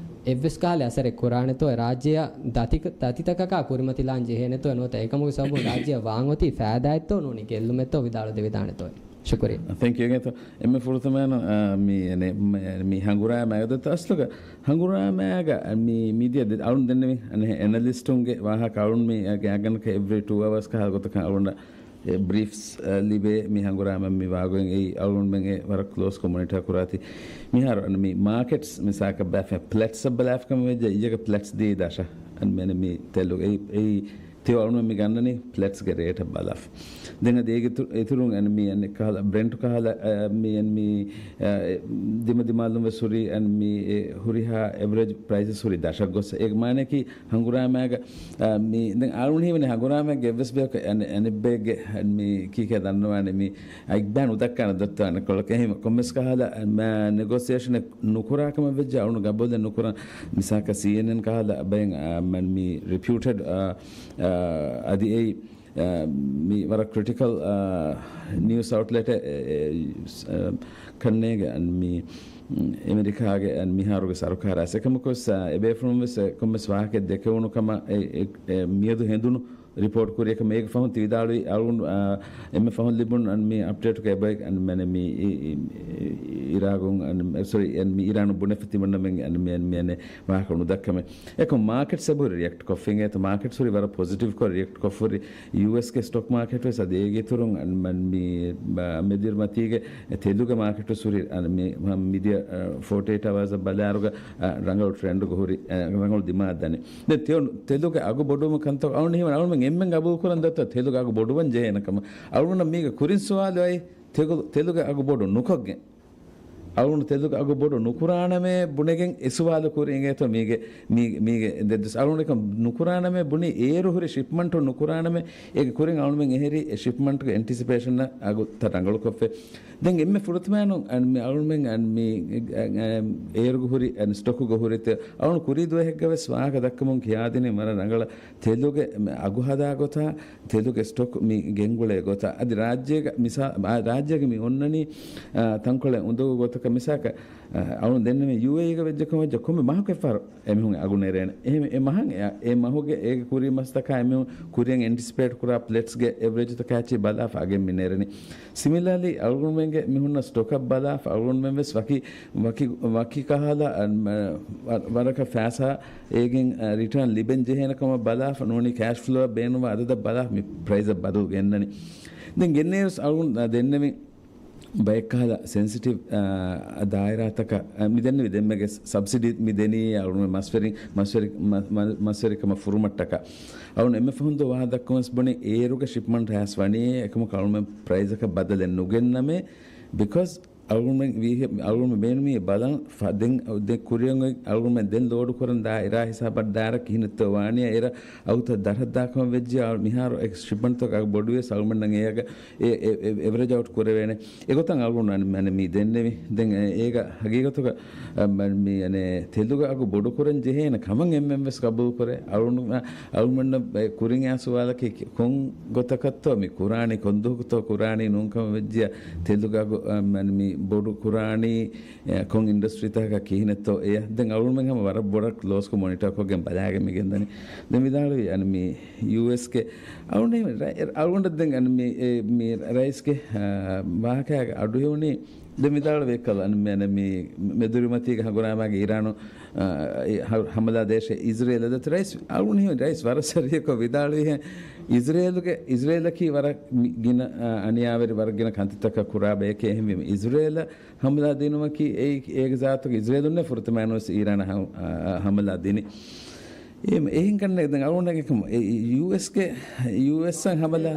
އެއްވެސް ކަހަލަ އަސަރެއް ކުރާނެތޯ؟ ރާއްޖެއަށް ދަތި-، ދަތިތަކަކާ ކުރިމަތިލާން ޖެހޭނެތޯ؟ ނުވަތަ އެކަމުގެ ސަބަބުން ރާއްޖެއަށް ވާން އޮތީ ފައިދާއެއްތޯ ނޫނީ ގެއްލުމެއްތޯ؟ ވިދާޅުވެ ދެވިދާނެތޯ؟ ޝުކުރިއްޔާ. ތެންކް ޔޫ އިނގޭތޯ. އެންމެ ފުރަތަމައިން، އާ، މި، އެނެ، މ-، މި ހަނގުރާމަ އަދަދު އަސްލުގަ ހަނގުރާމައިގަ މި މިދިޔަ ދެ-، އަޅުން ދެންނެވި، އަނެ، އެނަލިސްޓުންގެ ވާހަކަ އަޅުން މި ގާތްގަނޑަކަށް އެވްރީ ޓޫ އަވާސް ކަހަލަ ގޮތަކަށް އަޅުން އެ ބްރީފްސް، އަ، ލިބޭ މި ހަނގުރާމަ މި ވާގޮތް އެއީ އަޅުންމެން އެ ވަރަށް ކްލޯސް ކޮ މޮނިޓާ ކުރާތީ. މިހާރު އަން މި މާކެޓްސް މިސާކަށް ބައި ފެ-، ޕްލެޓްސް އަށް ބަލާފަ ކަމަށް ވެއްޖެ އިއްޔަގަ ޕްލެޓްސް ދީ ދަށަށް އަން މެން މި ތެލު އެއީ، އެއީ ތެޔޮ އަޅުން މި ގަންނަނީ ޕްލެޓްސްގެ ރޭޓަށް ބަލާފަ. ދެން އަދި އޭގެ އިތު-، އިތުރުން އަން މި އަން ކަހަލަ ބްރެންޓު ކަހަލަ، އަ، މި އަން މި، އަ، ދިމަ ދިމާލުން ވެސް ހުރި އަން މި އެ ހުރިހާ އެވްރެޖް ޕްރައިސަސް ހުރި ދަށަށް ގޮސް. އޭގެ މާނައަކީ ހަނގުރާމައިގަ، އަ، މި ދެން އަޅުން ހީވަނީ ހަނގުރާމައިގެ އެއްވެސް ބަޔަކު އަނެ-، އަނެއްބައެއްގެ އަން މި ކީކޭ ދަންނަވާނެ މި އަތްބާ ނުދައްކާނެ ދޮއްތޯ އަނެއްކޮޅަކަށް. އެހެން ކޮންމެސް ކަހަލަ، މަ، ނެގޯސިއޭޝަނެއް ނުކުރާ ކަމަށް ވެއްޖެ އަޅުން ގަބޫލެއް ނުކުރަން. މިސާކަށް ސީއެންއެން ކަހަލަ ބައެއް، އަ، މަން މި ރެޕިއުޓެޑް، އަ، އަ، އަދި އެއީ، އަ، މި ވަރަށް ކްރިޓިކަލް، އަ، ނިއުސް އައުޓްލެޓެއް، އެ، އެ، އެ، ކަންނޭގެ އަން މި، މް، އެމެރިކާގެ އަން މިހާރުގެ ސަރުކާރާ އެކަމަކު ވެސް، އަ، އެބޭފުޅުން ވެސް އެ ކޮންމެސް ވާހަކައެއް ދެކެވުނު ކަމަށް އެ، އެ، އެ، މިއަދު ހެނދުނު ރިޕޯޓް ކުރި އެކަމަ އޭގެ ފަހުން ތި ވިދާޅުވި އަޅުން، އާ، އެންމެ ފަހުން ލިބުނު އަން މި އަޕްޑޭޓުގަ އެބައި އަން މެނެ މި އި-، އި-، އިރާގުން އަން، ސޮރީ، އެން މި އިރާނު ބުނެފަ ތިމަންނަމެން އަން މި އަން މި އަނެ ވާހަކަ ނުދައްކަމެ. އެކަމް މާކެޓްސް އެބަހުރި ރިއެކްޓް ކޮށްފިނގޭ ތަ މާކެޓްސް ހުރި ވަރަށް ޕޮޒިޓިވް ކޮށް ރިއެކްޓް ކޮށްފުރި ޔޫއެސްގެ ސްޓޮކް މާކެޓް ވެސް އަދި އޭގެ އިތުރުން އަން މަން މި ބަ-، މެދުއިރުމަތީގެ ތެލުގެ މާކެޓް ވެސް ހުރި އަން މި މި މިދިޔަ، އަ، ފޯޓީ އެއިޓް އަވާސް ބަލާރުގަ، އަ، ރަނގަޅު ޓްރެންޑުގަ ހުރި، އަ، ރަނގަޅު ދިމާ ދަނެ. ދެން ތެލު-، ތެލުގެ އަގު ބޮޑުވުމަށް ކަންތައް އަޅުން ހީވަން އަޅުމެން އެންމެން ގަބޫލު ކުރަން ދަތަ ތެލުގެ އަގު ބޮޑުވަން ޖެހޭނެ ކަމަށް. އަޅުންނަށް މީގެ ކުރިން ސުވާލު އައި ތެލު-، ތެލުގެ އަގު ބޮޑު ނުކޮށްގެން. އަޅުން ތެލުގެ އަގު ބޮޑު ނުކުރާނަމޭ ބުނެގެން އެ ސުވާލު ކުރި އިނގޭތޯ މީގެ، މީ-، މީގެ ދެއްދުސް. އަޅުން އެކަން ނުކުރާނަމޭ ބުނި އޭރު ހުރި ޝިޕްމަންޓު ނުކުރާނަމޭ އޭގެ ކުރިން އަޅުމެން އެހެރީ އެ ޝިޕްމަންޓުގެ އެންޓިސިޕޭޝަން އަގު ތަ ރަނގަޅު ކޮށްފެ. ދެން އެންމެ ފުރަތަމައިނު އަން މި އަޅުމެން އަން މި، އަ، އަ، އޭރުގަ ހުރި އަން ސްޓޮކުގަ ހުރި ތެ-، އަޅުން ކުރީ ދުވަހެއްގަ ވެސް ވާހަކަ ދައްކަމުން ކިޔާދިނީ ވަރަށް ރަނގަޅަށް ތެލުގެ މި އަގު ހަދާ ގޮތާ، ތެލުގެ ސްޓޮކް މި ގެންގުޅޭ ގޮތާ، އަދި ރާއްޖޭގަ މިސާ-، އާ، ރާއްޖޭގަ މި އޮންނަނީ، އާ، ތަންކޮޅެއް އުނދަގޫ ގޮތަކަށް. މިސާލަކަށް، އަޅުން ދެންނެވި ޔޫއޭއީގަ ވެއްޖެކަމަށް ވެއްޖެ ކޮންމެ މަހަކު އެއްފަހަރު އެމީހުން އަގު ނެރޭނެ. އެހެން އެ މަހަށް އެ، އެ މަހުގެ އޭގެ ކުރީ މަސްތަކާ އެމީހުން ކުރިއަށް އެންޓިސިޕޭޓް ކުރާ ޕްލެޓްސްގެ އެވްރެޖްތަކާ ޗި ބަލާފަ އަގެއް މި ނެރެނީ. ސިމިލާލީ، އަޅުގަނޑުމެންގެ މި ހުންނަ ސްޓޮކަށް ބަލާފަ އަޅުގަނޑުމެން ވެސް ވަކި، ވަކި، ވަކި ކަހަލަ، އަ، މަ، ވަ، ވަރަކަށް ފައިސާ އޭގެން، އަ، ރިޓާން ލިބެން ޖެހޭނެ ކަމަށް ބަލާފަ ނޫނީ ކޭޝް ފްލޯއަށް ބޭނުންވާ އަދަދަށް ބަލާފަ މި ޕްރައިޒަށް ބަދަލު ގެންނަނީ. ދެން ގެންނޭވެސް އަޅުގަނޑު، އަ، ދެންނެވި ބައެއްކަހަލަ ސެންސިޓިވް، އާ، ދާއިރާތަކަށް، އާ، މި ދެންނެވި ދެންމެގެ ސަބްސިޑީ މި ދެނީ އަޅުގަނޑު މަސްވެރި-، މަސްވެރި-، މަ-، މަ-، މަސްވެރިކަމަށް ފުރުމަށްޓަކާ. އަޅުގަނޑު އެންމެ ފަހުން ދޯ ވާހަކަ ދައްކަމުން ވެސް ބުނި އޭރުގެ ޝިޕްމަންޓް ހާސް ވަނީ އެކަމަކު އަޅުގަނޑުމެން ޕްރައިޒަކަށް ބަދަލެއް ނުގެންނަމޭ، ބިކޮޒް އަޅުގަނޑުމެން ވީ-، އަޅުގަނޑުމެން ބޭނުމީ ބަލަން ފަ-، ދެން، ދެން ކުރިއަށް އޮތް އަޅުގަނޑުމެން ދެން ލޯޑު ކުރަން ދާ އިރާ ހިސާބަށް ޑައިރެކްޓް ކިހިނެއްތޯ ވާނީ އޭރަށް އަގުތައް ދަށަށް ދާކަމަށް ވެއްޖެ. އަޅު-، މިހާރު އެ ޝިޕްމަންޓްތަކަށް އަގު ބޮޑުވިޔަސް އަޅުގަނޑުމެންނަށް އެއަށް އެ-، އެ-، އެ-، އެވްރެޖް އައުޓް ކުރެވޭނެ. އެގޮތަށް އަޅުގަނޑު އަން-، މަނެ މި ދެންނެވި. ދެން އޭގަ ހަގީގަތުގަ، އަ، މަ-، މި އަނެ ތެލުގަ އަގު ބޮޑު ކުރަން ޖެހޭނެ ކަމަށް އެންމެން ވެސް ގަބޫލު ކުރޭ. އަޅުގަނޑު، އަ، އަޅުގަނޑުމެންނަށް އެ ކުރިން އާ ސުވާލަކީ ކޮން ގޮތަކަށްތޯ މި ކުރާނީ، ކޮންދުވަހަކުތޯ ކުރާނީ، ނޫންކަމަށް ވެއްޖިޔާ ތެލުގަ އަގު، އަ، މަނެ މި ބޮޑު ކުރާނީ، އެ، ކޮން އިންޑަސްޓްރީތަކަކަށް ކިހިނެއްތޯ އެޔަށް. ދެން އަޅުގަނޑުމެން ހަމަ ވަރަށް ބޮޑަށް ކްލޯސްކޮށް މޮނިޓަރކޮށްގެން ބަލާގެން މި ގެންދަނީ. ދެން ވިދާޅުވީ އަން މި ޔޫއެސްގެ އަޅުގަނޑު ރަ-، އަޅުގަނޑަށް ދެން އަން މި، އެ، މި ރައީސްގެ، އާ، ވާހަކައިގެ އަޑު ހެވުނީ ދެން ވިދާޅުވި އެއްކަލަ އަން މި އަން މި މެދުވެރިމަތީގެ ހަނގުރާމާގެ އީރާނު، އާ، އެ ހަ-، ހަމަލާ ދޭށޭ އިޒްރޭލަށް ދަތު ރައީސް އަޅުގަނޑު ހެވުނީ ރައީސް ވަރަށް ސަރީހަކޮށް ވިދާޅުވިހެން އިޒްރޭލުގެ، އިޒްރޭލަކީ ވަރަށް މި-، ގިނަ، އާ، އަނިޔާވެރި ވަރަށް ގިނަ ކަންތައްތަކަށް ކުރާ ބަޔެކޭ. އެހެންވީމަ އިޒްރޭލަށް ހަމަލާ ދިނުމަކީ އެއީ، އޭގެ ޒާތުގަ އިޒްރޭލުންނޭ ފުރަތަމަޔަށް ވެސް އީރާނަށް ހަ-، އާ، ހަމަލާ ދިނީ. އެ-، އެހެން ކަންނޭނގެ ދެން އަޅުގަނޑަށް އެކަމަ-، އެ-، ޔޫއެސްގެ، ޔޫއެސްއަށް ހަމަލާ.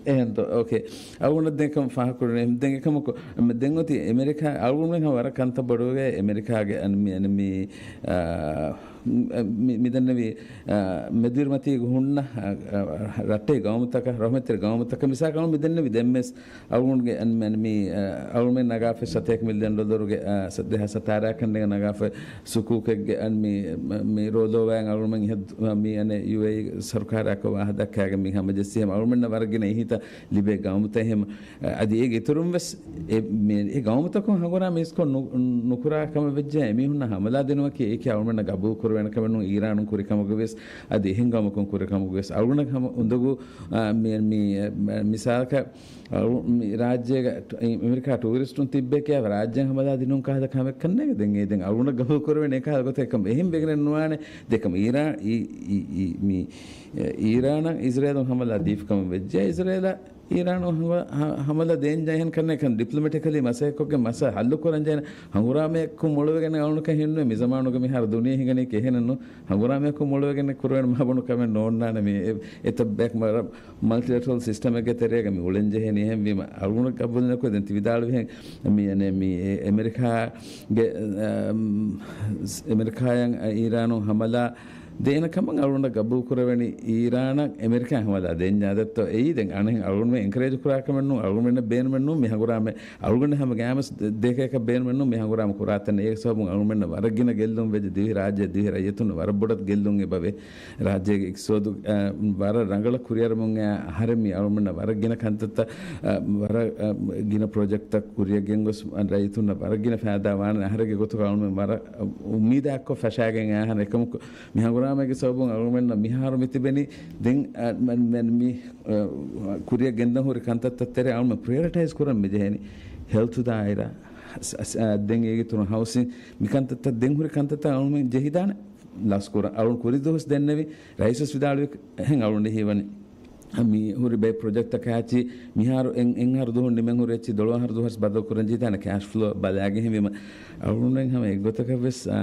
އެހެންތޯ؟ އޯކޭ. އަޅުގަނޑަށް ދެން އެކަމަ ފާހަގަކުރަނީ. ދެން އެކަމަކު، ދެން އޮތީ އެމެރިކާ، އަޅުގަނޑުމެން ހަމަ ވަރަށް ކަންތައް ބޮޑުވެ އެމެރިކާގެ އަން މި-، އަން މި-، އާ، މި-، މިދެންނެވި، އާ، މެދުވެރިމަތީގަ ހުންނަ، އާ، ރައްޓެހި ގައުމުތަކަށް، ރަހުމަތްތެރި ގައުމުތަކަށް މިސާލަކަށް އަޅުގަނޑު މިދެންނެވި ދެންމެސް އަޅުގަނޑުގެ އަން މި-، އަން މި، އާ، އަޅުގަނޑުމެން ނަގާފައި ސަތޭކަ މިލިއަން ޑޮލަރުގެ، އާ، ސަ-، ދެހާސް ސަތާރައަށް ކަންނޭނގެ ނަގާފައި ސުކޫކެއްގެ އަން މި-، މި ރޯލޯވާއިން އަޅުގަނޑުމެން އިހަށް މި އަނެއް ޔޫއޭއީ ސަރުކާރާއެކު ވާހަ ދައްކާގެން މި ހަމަޖެއްސި ހަމަ އަޅުގަނޑުމެންނަށް ވަރަށް ގިނަ އިހިތައް ލިބޭ ގައުމުތައް ހެމަ. އަދި އޭގެ އިތުރުން ވެސް އެ މި-، އެ ގައުމުތަކުން ހަނގުރާމަ އިސްކޮށް ނު-، ނުކުރާ ކަމަށް ވެއްޖެ އެމީހުންނަށް ހަމަލާ ދިނުމަކީ އެއީކީ އަޅުގަނޑަށް ގަބޫލު ކުރެވޭނެ ކަމެއް ނޫން. އީރާނުން ކުރި ކަމުގަ ވެސް އަދި އެހެން ގައުމަކުން ކުރި ކަމުގަ ވެސް އަޅުގަނޑަށް ހަމަ އުނދަގޫ، އާ، މި-، މި-، މި-، މިސާލަކަށް އަޅު-، މި ރާއްޖޭގަ އެމެރިކާ ޓޫރިސްޓުން ތިއްބެކޭ ރާއްޖެ ހަމަލާ ދިނުން ކަހަލަ ކަމެއް ކަންނޭނގެ. ދެން އެ ދެން އަޅުގަނޑަށް ގަބޫލު ކުރެވޭނެ އެކަހަލަ ގޮތެއް ކަމަށް އެހެން ވެގެނެއް ނުވާނެ. ދެކަމަ އީރާ-، އީ-، އީ-، އީ-، މި-، އީރާނަށް އިޒްރޭލުން ހަމަލާ ދީފަ ކަމަށް ވެއްޖެ އިޒްރޭލަށް އީރާނު ހަމަ-، ހަ-، ހަމަލާ ދޭންޖާ އެހެން ކަންނޭނގެ ކަން ޑިޕްލޮމެޓިކަލީ މަސައްކަތްކޮށްގެން މަސަ ހައްލު ކުރަންޖެހޭނެ. ހަނގުރާމައަކުން މޮޅުވެގެން އަޅުން ކަން ހިންނުވޭ. މި ޒަމާނުގަ މިހާރު ދުނިޔެ ހިނގަނީ ކިހިނެއްނު؟ ހަނގުރާމައަކުން މޮޅުވެގެން ކުރެވޭނެ މާބޮޑު ކަމެއް ނޯންނާނެ މީ. އެ-، އެތައް ބަޔަކު މަރ-، މަލްޓިލެޓްރަލް ސިސްޓަމެއްގެ ތެރޭގަ މި އުޅެންޖެހޭނީ. އެހެންވީމަ އަޅުގަނޑު ގަބޫލު ނުކުރޭ. ދެން ތި ވިދާޅުވިހެން މި އަނެއް މި އެ-، އެމެރިކާގެ، އަ، އަމް، އެމެރިކާޔަށް އަ، އީރާނު ހަމަލާ ދޭނެ ކަމަށް އަޅުގަނޑަށް ގަބޫލު ކުރެވެނީ އީރާނަށް އެމެރިކާ ހަމަލާ ދޭންޏާ ދެއްތޯ؟ އެއީ ދެން އަނެއް އަޅުގަނޑުމެން އެންކަރޭޖް ކުރާ ކަމެއް ނޫން. އަޅުގަނޑުމެންނަށް ބޭނުމެއް ނޫން މި ހަނގުރާމަ. އަޅުގަނޑަށް ހަމަ ގައިމުވެސް ދެ-، ދެކޭކަށް ބޭނުމެއް ނޫން މި ހަނގުރާމަ ކުރާތަން. އޭގެ ސަބަބުން އަޅުގަނޑުމެންނަށް ވަރަށް ގިނަ ގެއްލުން ވެއްޖެ. ދިވެހި ރާއްޖެ ދިވެހި ރައްޔިތުންނަށް ވަރަށް ބޮޑަށް ގެއްލުން އެބަވޭ. ރާއްޖޭގެ އިޤްތިޞާދު، އަ، ވަރަށް ރަނގަޅަށް ކުރިއަރަމުން އަހަރެން މި އަޅުމެންނަށް ވަރަށް ގިނަ ކަންތައްތައް، އަ، ވަރަށް، އަ، ގިނަ ޕްރޮޖެކްޓްތައް ކުރިއަށް ގެންގޮސް، އަ، ރައްޔިތުންނަށް ވަރަށް ގިނަ ފައިދާ ވާނެ. އަހަރެންގެ ގޮތުގަ އަޅުމެން ވަރަށް އުއްމީދާއެއްކޮށް ފަށާގެން އަހަން. އެކަމަކު މި ހަނގުރާމައިގެ ސަބަބުން އަޅުމެންނަށް މިހާރު މި ތިބެނީ ދެން، އަ، މެ-، މެ-، މި، އަ، ކުރިއަށް ގެންދަން ހުރި ކަންތައްތައް ތެރޭ އަޅުމެން ޕްރިއޮރިޓައިޒް ކުރަން މި ޖެހޭނީ. ހެލްތު ދާއިރާ، ސ-، ސ-، އަ، ދެން އޭގެ ތުރުން ހައުސިން، މި ކަންތައްތައް ދެން ހުރި ކަންތައްތައް އަޅުމެން ޖެހިދާނެ. ލަސްކުރަން. އަޅުން ކުރި ދުވަސް ދެންނެވި ރައީސްވެސް ވިދާޅުވި ހެން އަޅުން ހީވަނީ. މި ހުރި ބައެއް ޕްރޮޖެކްޓްތަކާއެއްޗި މިހާރު އެއް-، އެއްހާރު ދުވަހުން ނިމެން ހުރި އެއްޗި ދޮޅަހާރު ދުވަސް ބަދަލު ކުރަން ޖެހިދާނެ ކޭޝް ފްލޯ ބަލާގެން. ހެންވީމަ އަޅުން ހަމަ އެއްގޮތަކަށް ވެސް، އާ،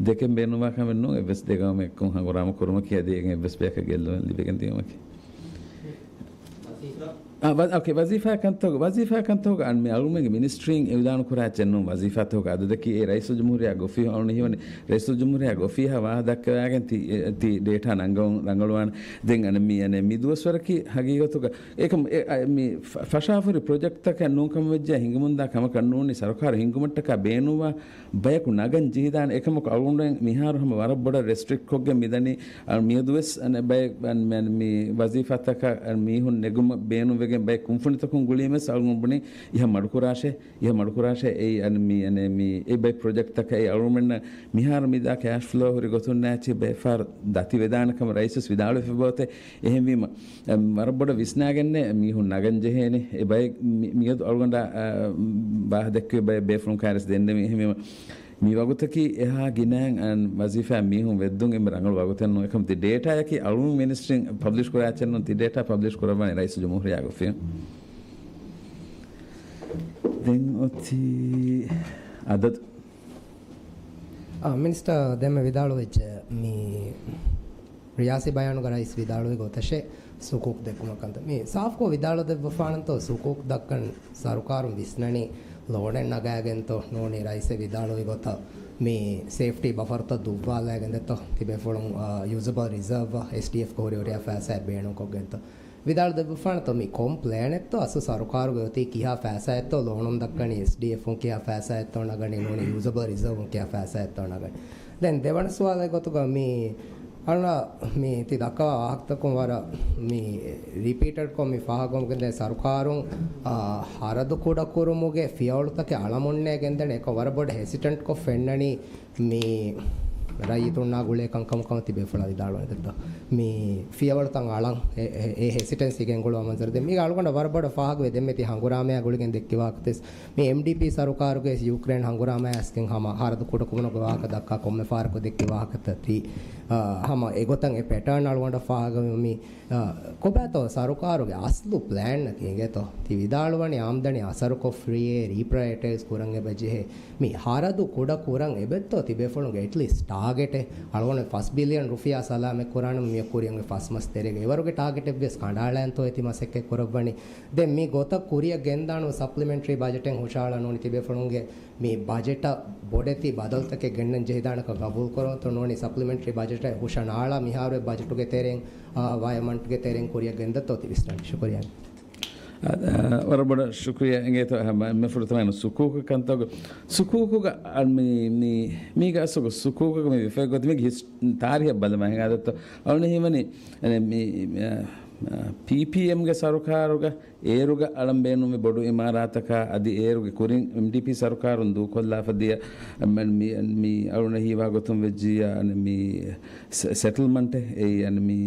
ދެކެން ބޭނުންވާ ކަމެއް ނޫން. އެއްވެސް ދެ ގައުމެއް އެއްކޮށް ހަނގުރާމަ ކުރުމަކީ އަދި އެއްވެސް ބަޔަކަށް ގެއްލުމެއް ލިބިގެން ދިޔުމަކީ. އާ، ވަ-، އޯކޭ، ވަޒީފާ ކަންތަކުގަ، ވަޒީފާ ކަންތަކުގަ އަން މި އަޅުމެންގެ މިނިސްޓްރީން އިއުލާނު ކުރާ އެއްޗެއް ނޫން. ވަޒީފާތަކުގެ އަދަދަކީ އެ ރައީސުލްޖުމްހޫރިއްޔާގެ އޮފީހު އަޅުން ހީވަނީ. ރައީސުލްޖުމްހޫރިއްޔާގެ އޮފީހާ ވާހަކަ ދައްކަވާގެން ތި، އެ، ތި ޑޭޓާ ނަންގަވަން ރަނގަޅުވާނެ. ދެން އަން މި، އަނެއް މި ދުވަސްވަރަކީ ހަގީގަތުގަ އެކަމް، އެ، އަ، މި ފަ-، ފަށާފަހުރި ޕްރޮޖެކްޓްތަކެއް ނޫން ކަމަށް ވެއްޖެ ހިނގަމުންދާ ކަމަކަށް ނޫނީ ސަރުކާރު ހިންގުމަށްޓަކާ ބޭނުންވާ ބަޔަކު ނަގަން ޖެހިދާނެ. އެކަމަކު އަޅުގަނޑުމެން މިހާރު ހަމަ ވަރަށް ބޮޑަށް ރެސްޓްރިކްޓްކޮށްގެން މިދަނީ. އަ، މިއަދުވެސް އަނެއް ބައެއް އަން-، މި ވަޒީފާތަކަށް މީހުން ނެގުމަށް ބޭނުން ގެން ބައެއް ކުންފުނިތަކުން ގުޅީމެސް އަޅުގަނޑު ބުނި އިހަށް މަޑުކުރާށޭ، އިހަށް މަޑުކުރާށޭ. އެއީ އަން މި އަނެ މި އެ ބައެއް ޕްރޮޖެކްޓްތަކަށް އެ އަޅުގަނޑުމެންނަށް މިހާރު މިދާ ކޭޝް ފްލޯ ހުރި ގޮތުން ނާއްޗި ބޭފާރު ދަތި ވެދާނެ ކަމަށް ރައީސް ވެސް ވިދާޅުވެފަ ބޯތެ. އެހެންވީމަ، އަ، ވަރަށް ބޮޑަށް ވިސްނާގެންނޭ މީހުން ނަގަން ޖެހޭނެ. އެ ބައެއް މި-، މިއަދު އަޅުގަނޑާ، އަ، ވާހަ ދެއްކެވި ބައެއް ބޭފުޅުން ކާރިސް ދެންނެވި. އެހެންވީމަ، މި ވަގުތަކީ އެހާ ގިނައިން އަން ވަޒީފާ މީހުން ވެއްދުން އެންމެ ރަނގަޅު ވަގުތެއް ނޫން. އެކަމް ތި ޑޭޓާއަކީ އަޅުން މިނިސްޓްރީން ޕަބްލިޝް ކުރާ އެއްޗެއް ނޫން. ތި ޑޭޓާ ޕަބްލިޝް ކުރައްވާނެ ރައީސު ޖުމްހޫރިއްޔާގެ އޮފީހުން. ދެން އޮތީ އަދަދު. އާ، މިނިސްޓަރ ދެންމެ ވިދާޅުވެއްޖެ މި ރިޔާސީ ބަޔާނުގަ ރައީސް ވިދާޅުވި ގޮތަށޭ ސުކޫކް ދެއްކުމަށް ކަންތައް. މި ސާފްކޮށް ވިދާޅު ދެއްވަފާނަންތޯ ސުކޫކް ދައްކަން ސަރުކާރުން ވިސްނަނީ ލޯނެއް ނަގާގެންތޯ ނޫނީ ރައީސެއް ވިދާޅުވި ގޮތަށް މި ސޭފްޓީ ބަފަރުތައް ދުއްވާލައިގެންދެއްތޯ ތިބޭފުޅުން، އާ، ޔޫޒަބަލް ރިޒާވް އެސްޑީއެފް ހުރި ހުރިހާ ފައިސާއެއް ބޭނުންކޮށްގެންތޯ. ވިދާޅު ދެއްވަފާނެތޯ މި ކޮން ޕްލޭނެއްތޯ އަސްލު ސަރުކާރުގެ އޮތީ ކިހާ ފައިސާއެއްތޯ ލޯނުން ދައްކަނީ އެސްޑީއެފުން ކިހާ ފައިސާއެއްތޯ ނަގަނީ ނޫނީ ޔޫޒަބަލް ރިޒާވުން ކިހާ ފައިސާއެއްތޯ ނަގަނީ. ދެން ދެވަނަ ސުވާލެއް ގޮތުގަ މި އަޅުނަ މި ތި ދައްކަވާ ވާހަކަތަކުން ވަރަށް މި ރިޕީޓެޑްކޮށް މި ފާހަގަކޮށްގެންދޭ ސަރުކާރުން، އާ، ހަރަދު ކުޑަކުރުމުގެ ފިޔަވަޅުތަކެއް އަޅަމުންނޭ ގެންދަނީ އެކަން ވަރަށް ބޮޑަށް ހެސިޓެންޓްކޮށް ފެންނަނީ މި ރައްޔިތުންނާ ގުޅޭ ކަންކަމަކަމަށް ތިބޭފުޅާ ވިދާޅުވަންތަ؟ މި ފިޔަވަޅުތައް އަޅަން އެ، އެ، އެ ހެސިޓެންސީ ގެންގުޅުވާ މަންޒަރު ދެން މީގަ އަޅުގަނޑަށް ވަރަށް ބޮޑަށް ފާހަގަވޭ. ދެންމެ ތި ހަނގުރާމަޔާ ގުޅިގެން ދެއްކި ވާހަކަތައް މި އެމްޑީޕީ ސަރުކާރުގެ ޔޫކްރޭން ހަނގުރާމަޔާ އަސްގެން ހަމަ ހަރަދު ކުޑަކުރުމުގެ ވާހަކަ ދައްކާ ކޮންމެ ފަހަރަކު ދެއްކި ވާހަކަތައް ތި، އާ، ހަމަ އެގޮތަށް އެ ޕެޓާން އަޅުގަނޑަށް ފާހަގަވީ މި، އާ، ކޮބާތޯ ސަރުކާރުގެ އަސްލު ޕްލޭންއަކީ އިނގޭތޯ؟ ތި ވިދާޅުވަނީ އާމްދަނީ އަސަރުކޮށް ފްރީއޭ ރީޕްރައިއޮޓައިޒް ކުރަން އެބަ ޖެހޭ. މި ހަރަދު ކުޑަ ކުރަން އެބައްތޯ ތިބޭފުޅުންގެ އެޓްލީސްޓް ޓާގެޓެއް؟ އަޅުގަނޑު ފަސް ބިލިއަން ރުފިޔާ ސަލާމަތް ކުރާނަމަ މި ކުރިއަށް އޮތް ފަސް މަސް ތެރޭގަ އެވަރުގެ ޓާގެޓެއްވެސް ކަނޑައަޅާންތޯ އެ ތި މަސައްކަތް ކުރައްވަނީ؟ ދެން މި ގޮތަށް ކުރިއަށް ގެންދާނު ސަޕްލިމެންޓްރީ ބަޖެޓެއް ހުށައަޅާ ނޫނީ ތިބޭފުޅުންގެ މި ބަޖެޓަށް ބޮޑެތި ބަދަލުތަކެއް ގެންނަން ޖެހިދާނެކަން ގަބޫލުކުރަންތޯ ނޫނީ ސަޕްލިމެންޓްރީ ބަޖެޓަށް ހުށަނާޅާ މިހާރު އެ ބަޖެޓުގެ ތެރެއިން، އާ، ވަޔަމަންޓްގެ ތެރެއިން ކުރިއަށް ގެންދަތޯ ތި ވިސްނަނީ؟ ޝުކުރިއްޔާ. އަ، އަ، ވަރަށް ބޮޑަށް ޝުކުރިއްޔާ އިނގޭތޯ. ހަމަ އެންމެ ފުރަތަމަ ސުކޫކު ކަންތައް، ސުކޫކުގަ އަ، މި، މި، މީގަ އަސްލު ސުކޫކުގަ މި ވެފައި ގޮތަށް މީގެ ހިސް-، ތާރީހަށް ބަލަމާ ހިނގާދަތޯ. އަޅުން ހީވަނީ، އަ، މި، އަ، އަ، ޕީޕީއެމްގެ ސަރުކާރުގަ އޭރުގަ އަޅަން ބޭނުމި ބޮޑު އިމާރާތަކާ އަދި އޭރުގެ ކުރިން އެމްޑީޕީ ސަރުކާރުން ދޫކޮށްލާފަ ދިޔަ، މި، މި، މި އަޅުން ހީވާ ގޮތުން ވެއްޖިއްޔާ، މި ސެ-، ސެޓްލްމަންޓެއް އެއީ، މި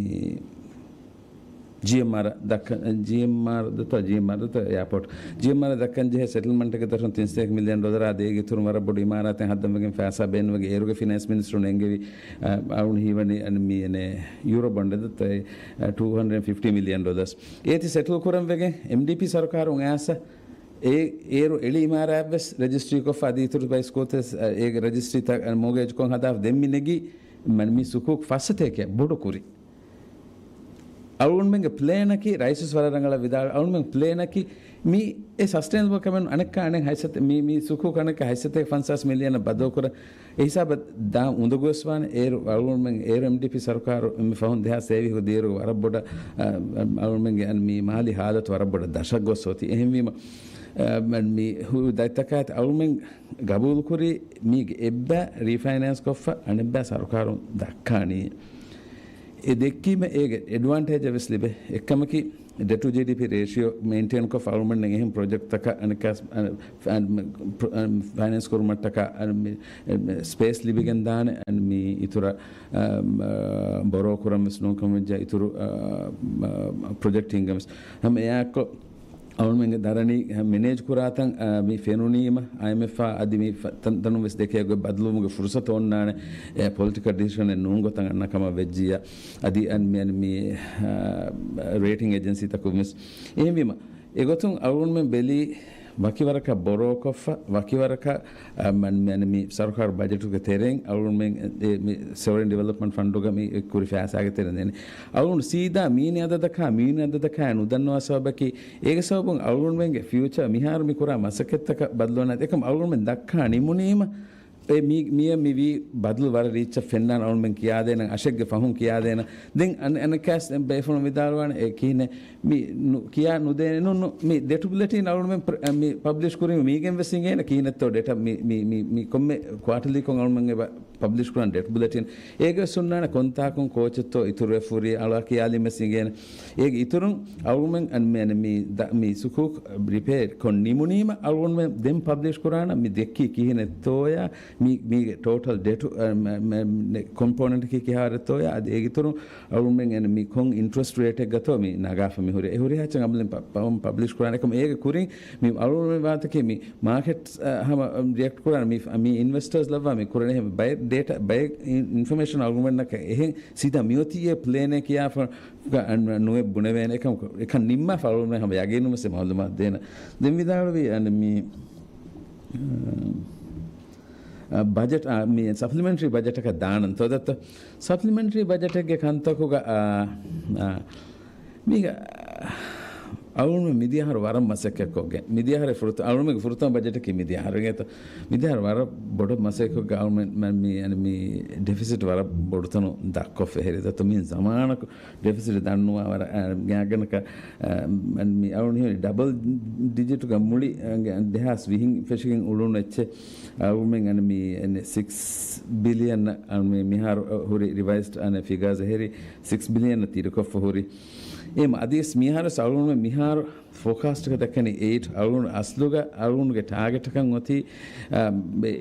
ޖީއެމްއާރ ދައްކަ-، ޖީއެމްއާރ ދަތޯ، ޖީއެމްއާރ ދަތޯ އެއާޕޯޓް. ޖީއެމްއާރ ދައްކަން ޖެހޭ ސެޓްލްމަންޓެއްގެ ދަށުން ތިން ސަތޭކަ މިލިއަން ޑޮލަރާ ދޭގެ އިތުރުން ވަރަށް ބޮޑު އިމާރާތެއް ހައްދަން ވެގެން ފައިސާ ބޭނުންވެގެން އޭރުގެ ފިނޭންސް މިނިސްޓަރުން އެންގެވި، އަ، އަޅުން ހީވަނީ އަން މި އެނެ ޔޫރޯ ބޮންޑެއް ދަތޯ، އެ، ޓޫ ހަންޑްރެޑް ފިފްޓީ މިލިއަން ޑޮލަރސް. އޭތި ސެޓްލް ކުރަން ވެގެން އެމްޑީޕީ ސަރުކާރުން އައިސް އޭ، އޭރު އެޅި އިމާރާތްވެސް ރެޖިސްޓްރީކޮށްފަ އަދި އިތުރު ބައިސްކޫލްތައް، އޭގެ ރެޖިސްޓްރީތައް މޯގޭޖްކޮށް ހަދާފަ ދެން މި ނެގީ މަން މި ސުކޫކް ފައްސަތޭކަ ބޮޑު ކުރި. އަޅުގަނޑުމެންގެ ޕްލޭނަކީ، ރައީސް ވަރަށް ރަނގަޅަށް ވިދާޅު، އަޅުގަނޑުމެން ޕްލޭނަކީ މި އެ ސަސްޓެނަބަލް ކަމެއް އަނެއްކާ އަނެއް ހައިސަތެ، މި، މި ސުކޫކް އަނެއްކާ ހައިސަތޭކަ ފަންސާސް މިލިއަނަށް ބަދަލުކުރަން. އެ ހިސާބަށް ދާން އުނދަގޫވެސް ވާނެ. އޭރު އަޅުގަނޑުމެން، އޭރު އެމްޑީޕީ ސަރުކާރު މި ފަހުން ދެހާސް އެހަކަ ދިޔައިރު ވަރަށް ބޮޑަށް، އަ، އަ، އަޅުގަނޑުމެންގެ އަން މި މާލީ ހާލަތު ވަރަށް ބޮޑަށް ދަށަށް ގޮސް އޮތީ. އެހެންވީމަ، އަ، މި ހުރި ދަތިތަކާއި އަޅުގަނޑުމެން ގަބޫލުކުރީ މީގެ އެއްބައި ރީފައިނޭންސް ކޮށްފަ އަނެއްބައި ސަރުކާރުން ދައްކާނީ. އެ ދެއްކީމަ އޭގެ އެޑްވާންޓޭޖެއް ވެސް ލިބޭ. އެއްކަމަކީ، ޑެޓް ޓު ޖީޑީޕީ ރޭޝިއޯ މެއިންޓެއިންކޮށް އަޅުގަނޑުމެން އެހެން ޕްރޮޖެކްޓްތަކަށް އަނެއްކާސް، އަ، ފަ-، އަ، ޕްރޮ-، އަ، ފައިނޭންސް ކުރުމަށްޓަކާ، އަ، މި، އެ، މި ސްޕޭސް ލިބިގެން ދާނެ، އަ، މި އިތުރަށް، އަ، އަ، ބޮރޯ ކުރަން ވެސް ނޫންކަމަށް ވެއްޖެ އިތުރު، އަ، އަ، ޕްރޮޖެކްޓް ހިންގަން ވެސް. ހަމަ އެއާއެއްކޮށް، އަޅުގަނޑުމެންގެ ދަރަނީ މެނޭޖް ކުރާތަން، އަ، މި ފެނުނީމަ، އައިއެމްއެފްއާ އަދި މި ފަ-، ތަން-، ތަނުން ވެސް ދެކޭ ގޮތް ބަދަލުވުމުގެ ފުރުސަތު އޮންނާނެ، އެ، ޕޮލިޓިކަލް ޑިސިޝަނެއް ނޫން ގޮތަށް އަންނަ ކަމަށް ވެއްޖިއްޔާ. އަދި އަން މި، އަން މި، އަ، ރޭޓިން އެޖެންސީތަކުން ވެސް. އެހެންވީމަ، އެގޮތުން އަޅުގަނޑުމެން ބެލީ ވަކިވަރަކަށް ބޮރޯކޮށްފަ، ވަކިވަރަކަށް، އަ، މަން-، މި، މި ސަރުކާރު ބަޖެޓުގެ ތެރެއިން އަޅުގަނޑުމެން އެ، މި ސޮވަރިން ޑިވެލޮޕްމަންޓް ފަންޑުގަ މި ކުރި ފައިސާގެ ތެރެއިން ދޭނެ. އަޅުގަނޑު ސީދާ މީނި އަދަދަކާ، މީނި އަދަދަކާ ނުދަންނަވާ ސަބަބަކީ، އޭގެ ސަބަބުން އަޅުގަނޑުމެންގެ ފިއުޗާ މިހާރު މި ކުރާ މަސައްކަތްތަކަށް ބަދަލުވާނެ. އެކަމް އަޅުގަނޑުމެން ދައްކާ ނިމުނީމަ، އެ މީ-، މިއަށް މި ވީ ބަދަލު ވަރަށް ރީއްޗަށް ފެންނާނެ. އަޅުމެން ކިޔާދޭނަން، އަށެއްގެ ފަހުން ކިޔާދޭނަން. ދެން އަނެ-، އަނެއްކާސް ބޭފުޅުން ވިދާޅުވާނެ، އެ ކިހިނެއް މި ނު-، ކިޔާ ނުދޭނެ ނު-، ނު-، މި ދެޓު ބުލެޓިން އަޅުމެން ޕްރ-، މި ޕަބްލިޝް ކުރީމަ މީގެން ވެސް އިނގޭނެ ކިހިނެއްތޯ ޑޭޓާ މި، މި، މި، މި ކޮންމެ ކުއާޓަލީކޮށް އަޅުމެން އެބަ ޕަބްލިޝް ކުރާނެ ޑެޓް ބުލެޓިން. އޭގެ ވެސް ހުންނާނެ ކޮންތާކުން ކޯޗެއްތޯ އިތުރުވެފަ ހުރީ އަޅާ ކިޔާލީމެސް އިނގޭނެ. އޭގެ އިތުރުން އަޅުމެން އަންމެން މި ދަ-، މި ސުކޫ ރިޕޭ ކޮށް ނިމުނީމަ އަޅުމެން ދެން ޕަބްލިޝް ކުރާނަ މި ދެއްކީ ކިހިނެއްތޯޔާ، މި، މީގެ ޓޯޓަލް ޑެޓު، އަ، މެ-، މެ-، މެ-، ކޮމްޕޯނެންޓަކީ ކިހާވަރެއްތޯޔާ، އަދި އޭގެ އިތުރުން އަޅުމެން އެން މި ކޮން އިންޓްރެސްޓް ރޭޓެއްގަތޯ މި ނަގާފަ މި ހުރޭ. އެ ހުރިހާ އެއްޗެއް އަމުލިން ޕަ-، ޕަ-، ޕަބްލިޝް ކުރާނެ. އެކަމް އޭގެ ކުރިން މި އަޅުމެން ވާތަކީ މި މާކެޓް އަ، ހަމަ ރިއެކްޓް ކުރާނެ މި، މި އިންވެސްޓާސް ލައްވާ މި ކުރަނީ އެހެން ބައެއް ޑޭޓާ، ބައެއް އިން-، އިންފޮމޭޝަން އަޅުގަނޑަކަށް އެހެން ސީދާ މިއޮތީ އެ ޕްލޭނެއް ކިޔާފަ ނުވެ ބުނެވޭނެ. އެކަން، އެކަން ނިންމާފަ އަޅުގަނޑު ހަމަ ޔަގީނުން ވެސް މައުލޫމާތު ދޭނަ. ދެން ވިދާޅުވި އަން މި، އަ، އަ، ބަޖެޓް، އަ، މި ސަޕްލިމެންޓްރީ ބަޖެޓަކަށް ދާނަން ތޯ ދައްތަ؟ ސަޕްލިމެންޓްރީ ބަޖެޓެއްގެ ކަންތަކުގަ، އަ، އަ، މީގަ އަޅުގަނޑުމެން މިދިޔަ އަހަރު ވަރަށް މަސައްކަތްކޮށްގެން، މިދިޔަ އަހަރެއް ފުރަތަ-، އަޅުގަނޑުމެންގެ ފުރަތަމަ ބަޖެޓަކީ މިދިޔަ އަހަރު އިނގޭތަ؟ މިދިޔަ އަހަރު ވަރަށް ބޮޑަށް މަސައްކަތްކޮށްގެން އަޅުގަނޑުމެން މި، އަން މި ޑެފިސިޓް ވަރަށް ބޮޑުތަނުން ދަށްކޮށްފަ ހެރި ދަތު މި ޒަމާނަކު ޑެފިސިޓް ދަންނުވާ ވަރަށް، އަ، ގާގަނަކަ، އަ، މި އަޅުގަނޑު ހިމެނި ޑަބަލް ޑިޖިޓުގަ މުޅި، އަ، ދެހާސް ވިހިން ފެށިގެން އުޅުނު އެއްޗެއް އަޅުގަނޑުމެން އަން މި ސިކްސް ބިލިއަން އަން މި މިހާރު ހުރި ރިވައިސްޑް އަން ފިގާސް ހެރި ސިކްސް ބިލިއަން ތިރިކޮށްފަ ހުރި. އެހެން އަދިވެސް މިހާރު އަޅުގަނޑު މިހާރު ފޯކާސްޓަކަށް ދައްކަނީ އެއިޓް. އަޅުގަނޑު އަސްލުގަ އަޅުގަނޑުގެ ޓާގެޓަކަށް އޮތީ، އަ،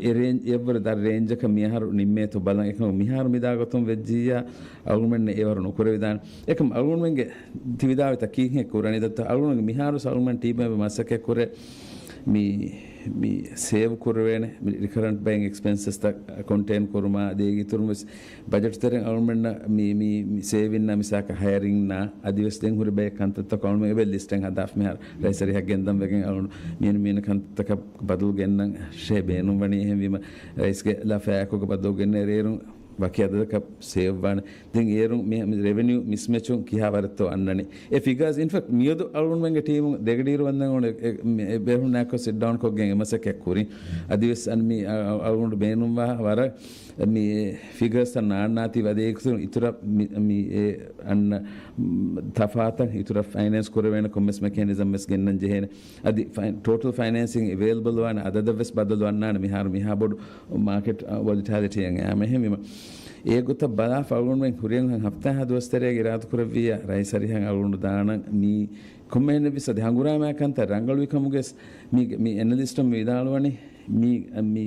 އެ ރޭންޖް، އެއްވަރު ދަށް ރޭންޖަކަށް މިހާރު ނިންމޭތޯ ބަލަން. އެކަމަކު މިހާރު މިދާ ގޮތުން ވެއްޖިއްޔާ އަޅުގަނޑުމެން އެވަރު ނުކުރެވިދާނެ. އެކަމް އަޅުގަނޑުމެންގެ ތި ވިދާޅުވިތާ ކީކޭ ކުރަނީ ދައްތަ؟ އަޅުގަނޑު މިހާރު އަޅުގަނޑު ޓީމެއް މަސައްކަތް ކުރޭ މި، މި ސޭވް ކުރެވޭނެ މި ރިކަރަންޓް ބައިން އެކްސްޕެންސަސްތައް ކޮންޓެއިން ކުރުމާ، އޭގެ އިތުރުން ވެސް ބަޖެޓް ތެރެއިން އަޅުގަނޑުމެންނަށް މި، މި، މި ސޭވިންނާ މިސާކަށް ހަޔަރިންނާ އަދިވެސް ދެން ހުރި ބައެއް ކަންތައްތަކަށް އަޅުގަނޑުމެން އެބަ ލިސްޓެއް ހަދާފަ މިހާރު ރައީސް އަރިހަށް ގެންދަން ވެގެން އަޅުގަނޑު މިއަން މިއަން ކަންތައްތަކަށް ބަދަލު ގެންނަން ޝޭ ބޭނުން ވަނީ. އެހެންވީމަ ރައީސްގެ ލަފާއާއެކު ބަދަލު ގެންނަ ރޭރުން ވަކި އަދަދަކަށް ސޭވް ވާނެ. ދެން އޭރުން މި، މި ރެވެނިއު މިސްމެޗުން ކިހާ ވަރެއްތޯ އަންނަނީ. އެ ފިގާސް އިންފެކްޓް މިއަދު އަޅުގަނޑުމެންގެ ޓީމުން ދެގަޑިއިރު ވަންދެން އުޅުނު އެ، އެ، މި، އެ ބޭފުޅުންނާއެކު ސިޓް ޑައުން ކޮށްގެން އެ މަސައްކަތް ކުރިން. އަދިވެސް އަން މި އަ، އަ، އަޅުގަނޑު ބޭނުންވާ ވަރަށް މި ފިގާސްތައް ނާންނާތީ ވަދެ އިތުރަށް މި، މި އެ އަންނަ ތަފާތަށް އިތުރަށް ފައިނޭންސް ކުރެވޭނެ ކޮންމެސް މެކޭނިޒަމް ވެސް ގެންނަން ޖެހޭނެ. އަދި ފައި-، ޓޯޓަލް ފައިނޭންސިން އެވެއިލަބަލް ވާނެ އަދަދަށް ވެސް ބަދަލު އަންނާނެ މިހާރު މިހާ ބޮޑު މާކެޓް، އަ، ވޮލިޓަލިޓީއެއް އައިމަ އެހެންވީމަ. އޭގޮތަށް ބަލާފަ އަޅުގަނޑުމެން ހުރިހަ ހަފްތާ ހަ ދުވަސް ތެރޭގަ އިރާދަކުރެއްވިއްޔާ ރައީސް އަރިހަށް އަޅުގަނޑު ދާނަން މީ ކޮންމެހެން ވެސް އަދި ހަނގުރާމައި ކަންތައް ރަނގަޅުވި ކަމުގެ މި، މި އެނަލިސްޓުން ވިދާޅުވަނީ މި، މި،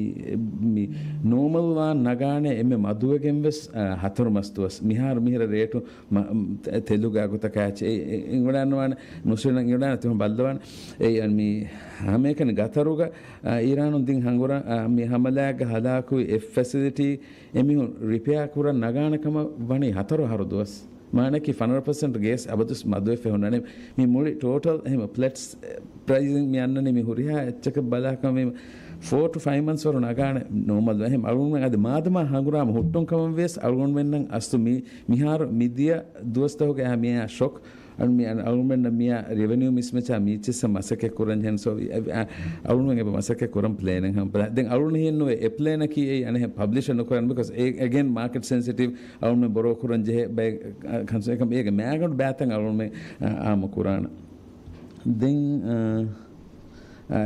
މި ނޯމަލް ވާން ނަގާނެ އެންމެ މަދުވެގެން ވެސް، އަ، ހަތަރު މަސް ދުވަސް. މިހާރު މިހިރަ ރޭޓު މަ-، ތެ-، ތެލުގެ އަގުތަކާ އެއްޗެއް އެ-، އެ-، އިނގުޅާންވާނެ ނުސްރިނަށް އިނގުޅާނެ ތިހުން ބައްލަވާނެ. އެ، އަން މި ހަމައެކަނި ގަތަރުގަ، އަ، އީރާނުން ދިން ހަނގުރާ، އަ، މި ހަމަލާގަ ހަލާކުވި އެ ފެސިލިޓީ އެމީހުން ރިޕެއާ ކުރަން ނަގާނެ ކަމަށް ވަނީ ހަތަރު އަހަރު ދުވަސް. މާނައަކީ ފަނަރަ ޕަސެންޓް ގޭސް އަބަދުސް މަދުވެފަ ހުންނަނީ. މި މުޅި ޓޯޓަލް އެހެމަ ފްލެޓްސް ޕްރައިޒިން މި އަންނަނީ މި ހުރިހާ އެއްޗަކަށް ބަލާކަމަށް ފޯ ޓު ފައިވް މަންތްސް ވަރު ނަގާނެ ނޯމަލް. އެހެމަ އަޅުގަނޑުމެން އަދި މާދަމާ ހަނގުރާމަ ހުއްޓުން ކަމަށް ވިޔަސް އަޅުގަނޑުމެންނަށް އަސްލު މި މިހާރު މިދިޔަ ދުވަސްތަކުގެ އެހާ މިއާ ޝޮކް އަން މި އަން އަޅުގަނޑުމެންނަށް މިއާ ރެވެނިއު މިސްމެޗާ މީޗެއްސަށް މަސައްކަތް ކުރަން ޖެހެން. ސޯ، އަ، އަ، އަޅުގަނޑުމެން އެބަ މަސައްކަތް ކުރަން ޕްލޭނެއް ހަމަ ބަލާ. ދެން އަޅުގަނޑު ހިޔެއްނުވޭ އެ ޕްލޭނަކީ އެއީ އަނެއް ޕަބްލިޝަރ ނުކުރަން. ބިކޮސް އެ، އެގެން މާކެޓް ސެންސިޓިވް އަޅުގަނޑުމެން ބޮރޯ ކުރަން ޖެހޭ ބައެއް، އަ، ކަންސަ-، އެކަމް އޭގެ މައިގަނޑު ބައިތައް އަޅުގަނޑުމެން، އަ، އާއްމު ކުރާނަ. ދެން، އަ، އަ،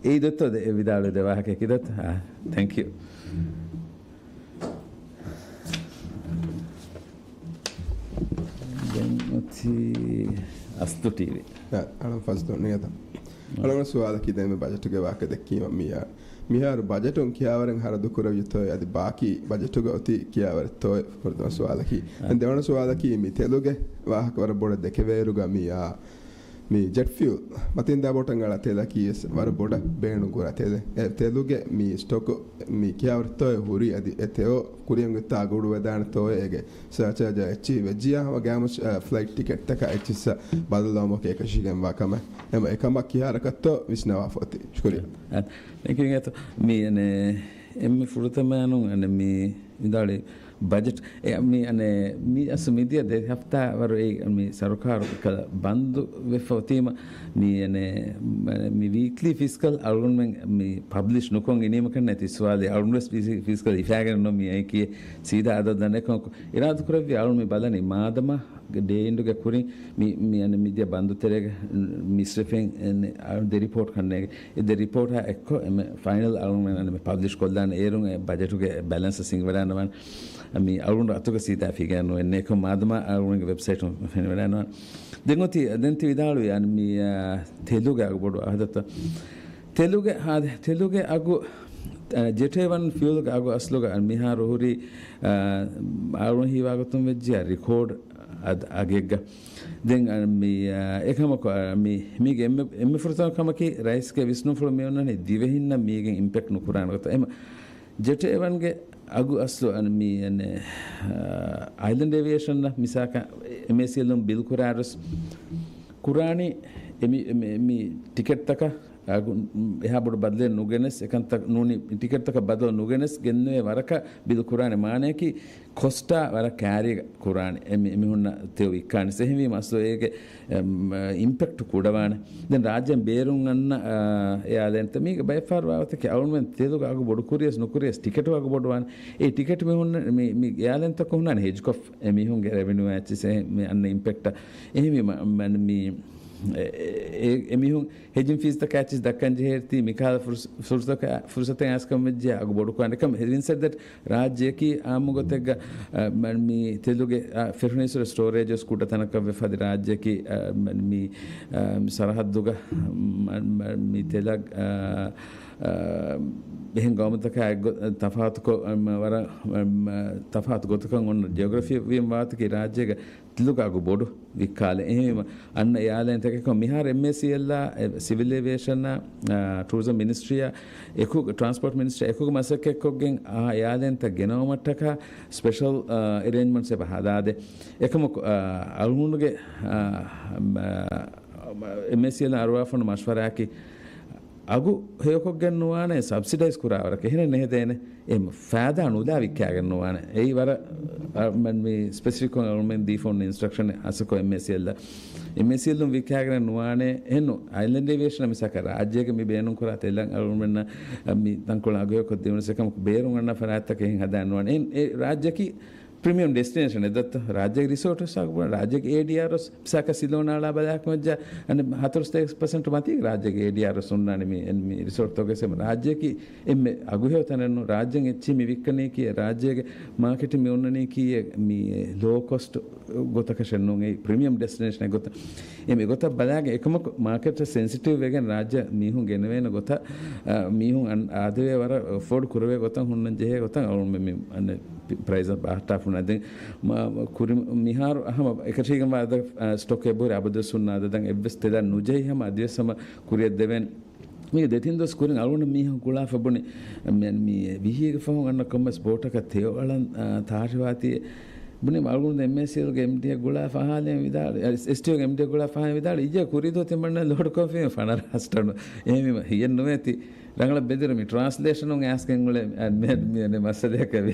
އެއީ ދޮތޯ ދެ-، ވިދާޅުވެ ދެ ވާހަކަ ކި ދޮތޯ؟ އާ، ތެންކް ޔޫ. ދެން އޮތީ އަސްލު ޓީވީ. އަ، އަޅަން ފަޒްލު ނިޔަތަ. އަޅަން ސުވާލަކީ ދެން މި ބަޖެޓުގެ ވާހަކަ ދެއްކީމަ މިޔާ. މިހާރު ބަޖެޓުން ކިޔާވަރެން ހަރަދު ކުރެވިއްޖެތޯ އަދި ބާކީ ބަޖެޓުގަ އޮތީ ކިޔާވަރެއްތޯ؟ ފުރަތަމަ ސުވާލަކީ. އަ. ދެން ދެވަނަ ސުވާލަކީ މި ތެލުގެ ވާހަކަ ވަރަށް ބޮޑަށް ދެކެވޭއިރުގަ މިޔާ. މި ޖެޓް ފިއުލް، މަތިންދާ ބޯޓަށް އަޅާ ތެލަކީ ވެސް ވަރަށް ބޮޑަށް ބޭނުން ކުރާ ތެލެއް. އެ ތެލުގެ މި ސްޓޮކު މި ކިޔާވަރެއްތޯއޭ ހުރީ އަދި އެ ތެޔޮ ކުރިއަށް އޮތްތާ ގުޑުވެދާނެތޯއޭ އޭގެ ސަރޗާޖާ އެއްޗިހި ވެއްޖިޔާ ހަމަ ގާމު، އަ، ފްލައިޓް ޓިކެޓްތަކާ އެއްޗިއްސަށް ބަދަލުވުމަކީ އެކަށީގެންވާ ކަމެއް. އެމަ އެކަމަށް ކިހާރަކަށްތޯ ވިސްނަވާފަ އޮތީ. ޝުކުރިއްޔާ. އަ، ތެންކް ޔޫ އިނގޭތޯ. މި އަނެ، އެންމެ ފުރަތަމައިނުން އަނެ މި ވިދާޅުވި ބަޖެޓް އެ، މި އަނެ، މި އަސް މިދިޔަ ދެ ހަފްތާ ވަރު އެ، މި ސަރުކާރު ކަލަ ބަންދު ވެފަ އޮތީމަ، މި އަނެ، މި ވީކްލީ ފިސްކަލް އަޅުގަނޑުމެން މި ޕަބްލިޝް ނުކޮން އިނީމަ ކަންނޭ ތި ސުވާލެއް. އަޅުގަނޑު ވެސް ފިސް-، ފިސްކަލް ހިފާގެން ނޯ މި އައިކީ ސީދާ އަދަދު ދަންނަ އެކަމަކު އިރާދަ ކުރެއްވި އަޅުގަނޑު މި ބަލަނީ މާދަމާ ޑޭ އިންޑުގެ ކުރިން މި، މި އަނެ މިދިޔަ ބަންދު ތެރޭގަ މިސްރެފެން އެ، ދެ ރިޕޯޓް ކަންނޭގެ. އެ ދެ ރިޕޯޓާ އެއްކޮށް އެމެ ފައިނަލް އަޅުގަނޑުމެން އަނެ މި ޕަބްލިޝް ކޮށްލާނެ. އޭރުން އެ ބަޖެޓުގެ ބެލެންސް ހިނގިވަޑާންވާނެ. މި އަޅުގަނޑު އަތުގަ ސީދާ ފިގާ ނުވެންނޭ. އެކަމް މާދަމާ އަޅުގަނޑުގެ ވެބްސައިޓުން ފެނިވަޑާންވާނެ. ދެން އޮތީ، ދެން ތި ވިދާޅުވި އަން މި، އާ، ތެލުގެ އަގު ބޮޑު އާދަތަ. ތެލުގެ ހާދަ، ތެލުގެ އަގު، އާ، ޖެޓް އޭ ވަން ފިއުލްގެ އަގު އަސްލުގަ އަން މިހާރު ހުރީ، އާ، އަޅުގަނޑު ހީވާގޮތުން ވެއްޖިޔާ ރިކޯޑް އަދ-، އަގެއްގަ. ދެން އަން މި، އާ، އެކަމަކު، އާ، މި، މީގެ އެންމެ، އެންމެ ފުރަތަމަ ކަމަކީ ރައީސްގެ ވިސްނުންފުޅު މި އޮންނަނީ ދިވެހިންނަށް މީގެން އިމްޕެކްޓް ނުކުރާނެ ގޮތަށް. އެމަ ޖެޓް އޭ ވަންގެ އަގު އަސްލު އަން މި އަނެ، އާ، އައިލެންޑް އޭވިއޭޝަންއަށް މިސާކަށް އެމްއޭސީއެލުން ބިލް ކުރާއިރުސް ކުރާނީ އެމި، މި، މި ޓިކެޓްތަކަށް އަގު އެހާ ބޮޑު ބަދަލެއް ނުގެނެސް، އެކަންތައް ނޫނީ ޓިކެޓްތަކަށް ބަދަލު ނުގެނެސް ގެންނެވޭ ވަރަކަށް ބިލް ކުރާނެ. މާނަޔަކީ ކޮސްޓާ ވަރަށް ކާރިއަށް ކުރާނެ. އެ މި-، އެމީހުންނަށް ތެޔޮ ވިއްކާނެ. އެހެންވީމަ އަސްލު އޭގެ، އެމް، އިމްޕެކްޓް ކުޑަވާނެ. ދެން ރާއްޖޭން ބޭރުން އަންނަ، އާ، އެއާލައިންތައް މީގެ ބައެއް ފަހަރު ވާގޮތަކީ އަޅުގަނޑުމެން ތެލުގެ އަގު ބޮޑު ކުރިޔަސް ނުކުރިޔަސް ޓިކެޓު އަގު ބޮޑުވާނެ. އެ ޓިކެޓް މީހުން މި، މި އެއާލައިންތަކުން ހުންނާނެ ހެޖްކޮށް އެމީހުންގެ ރެވެނިއު އެއްޗިސް އެ މި އަންނަ އިމްޕެކްޓަށް. އެހެންވީމަ، މަ-، މި، އެ، އެ، އެ، އެމީހުން ހެޖިން ފީސްތަކާ އެއްޗިސް ދައްކަން ޖެހޭތީ މިކަހަލަ ފުރުސް-، ފުރުސަތަކަށް، ފުރުސަތެއް އައިސްކަމަށް ވެއްޖެ އަގު ބޮޑުކުރާނެ. އެކަމް ހެވިން ސެޑް ދެޓް ރާއްޖެއަކީ އާއްމު ގޮތެއްގަ، އަ، މަ-، މި ތެލުގެ، އަ، ފެށުނީސްވުރެ ސްޓޯރޭޖް ވެސް ކުޑަ ތަނަކަށް ވެފަ އަދި ރާއްޖެއަކީ، އަ، މަ-، މި، އަ، ސަރަހައްދުގަ، މަ-، މަ-، މި ތެލަށް، އަ، އަ، އެހެން ގައުމުތަކާ އެއްގޮ-، ތަފާތުކޮށް، އަ، މަ-، ވަރަށް، އަ، މަ-، ތަފާތު ގޮތަކަށް އޮންނަ ޖިއޮގްރަފީ ވީމަ ވާތަކީ ރާއްޖޭގަ ތެލުގެ އަގު ބޮޑު ވިއްކާލެ. އެހެންވީމަ، އަންނަ އެއާލައިންތަކެއްކޮށް މިހާރު އެމްއޭސީއެލްއާ، އެ، ސިވިލް އޭވިއޭޝަންއާ، އާ، ޓޫރިޒަމް މިނިސްޓްރީއާ އެކު، ޓްރާންސްޕޯޓް މިނިސްޓްރީއާ އެކުގަ މަސައްކަތްކޮށްގެން އާ އެއާލައިންތައް ގެނައުމަށްޓަކާ ސްޕެޝަލް، އާ، އެރޭންޖްމަންޓްސް އެބަ ހަދާދޭ. އެކަމަކު، އާ، އަޅުގަނޑުގެ، އާ، އާ، އެމްއޭސީއެލް އަރުވާފަން މަޝްވަރާއަކީ އަގު ހެޔޮކޮށްގެން ނުވާނެ، ސަބްސިޑައިޒް ކުރާވަރަކަށް އެހެނެއް ނެހެދޭނެ. އެ ފައިދާ ނުލާ ވިއްކާގެން ނުވާނެ. އެއީ ވަރަށް، އަ، މަން މި ސްޕެސިފިކްކޮށް އަޅުމެން ދީފަ އޮންނަ އިންސްޓްރަކްޝަނެއް އަސަކޮ އެމްއޭސީއެލްއަށް. އެމްއޭސީއެލުން ވިއްކާގެން ނުވާނެ. އެހެންނު އައިލެންޑް އޭވިއޭޝަނަށް މިސާކަށް ރާއްޖޭގެ މި ބޭނުންކުރާ ތެލަށް އަޅުމެންނަށް މި ތަންކޮޅެއް އަގުހެޔޮކޮށް ދިނުނަސް އެކަމަކު ބޭރުން އަންނަ ފަރާތްތަކެއް އެހެން ހަދާން ނުވާނެ. އެ، އެ ރާއްޖެއަކީ ޕްރީމިއަމް ޑެސްޓިނޭޝަން އެއް ދައްތަ ރާއްޖޭގެ ރިސޯޓް ވެސް އަގުބޮޑު ރާއްޖޭގެ އޭޑީއާރު ވެސް ސާކަ ސިލޯނާޅާ ބަލާކަމަށްޖާ އަނެ ހަތަރު ސަތޭކަ ޕަސެންޓް މަތީ ރާއްޖޭގެ އޭޑީއާރު ވެސް ހުންނާނެ މި، މި ރިސޯޓްތަކުގެ ސެމ ރާއްޖެއަކީ އެންމެ އަގުހެޔޮ ތަނެއްނު ރާއްޖޭން އެއްޗި މި ވިއްކަނީކީ ރާއްޖޭގެ މާކެޓް މި އޮންނަނީކީ މި ލޯ ކޮސްޓް ގޮތަކަށެއް ނޫން އެ ޕްރީމިއަމް ޑެސްޓިނޭޝަން ގޮތަށް. އެ މި ގޮތަށް ބަލާގެ އެކަމަކު މާކެޓް ސެންސިޓިވް ވެގެން ރާއްޖެ މީހުން ގެނެވޭނެ ގޮތަށް، އަ، މީހުން އަން-، އާދެވޭ ވަރަށް އެފޯޑް ކުރެވޭ ގޮތަށް ހުންނަން ޖެހޭ ގޮތަށް އަޅުގަނޑު މި، މި އަނެ ޕްރައިސް ބަހައްޓާފުން ދެން މަ-، މަ-، ކުރި މިހާރު ހަމަ އެކަށީގެން ވާ އަދަ، އަ، ސްޓޮކް އެބަހުރި އަބަދުވެސް ހުންނަ އަދަދަށް އެއްވެސް ތެލަށް ނުޖެހި ހަމަ އަދިވެސް ހަމަ ކުރިއަށް ދެވެން. މީގެ ދެތިން ދުވަސް ކުރިން އަޅުގަނޑަށް މީހަކު ގުޅާފަ ބުނި، މި، މި ވިހީގެ ފަހުން އަންނަ ކޮންމެސް ބޯޓަކަށް ތެޔޮ އަޅަން، އާ، ތާށިވާތީ ބުނި އަޅުގަނޑު އެމްއޭސީއެލްގެ އެމްޑީއެއް ގުޅާ ފަހާލެން ވިދާޅު، އެސްޓީއޯގެ އެމްޑީއެއް ގުޅާ ފަހާލެން ވިދާޅު، އިއްޔެ ކުރީދޫ ތިމަންނަ ލޯޑް ކޮށްފީމެ ފަނަރަ ހަސްޓަނު. އެހެންވީމަ ހިޔެއް ނުވޭތި. ރަނގަޅަށް ބެދިރު މި ޓްރާންސްލޭޝަނުން އައިސްގެން އުޅޭ، އަ، މި، މި، މި މައްސަލައަކަށް ވީ.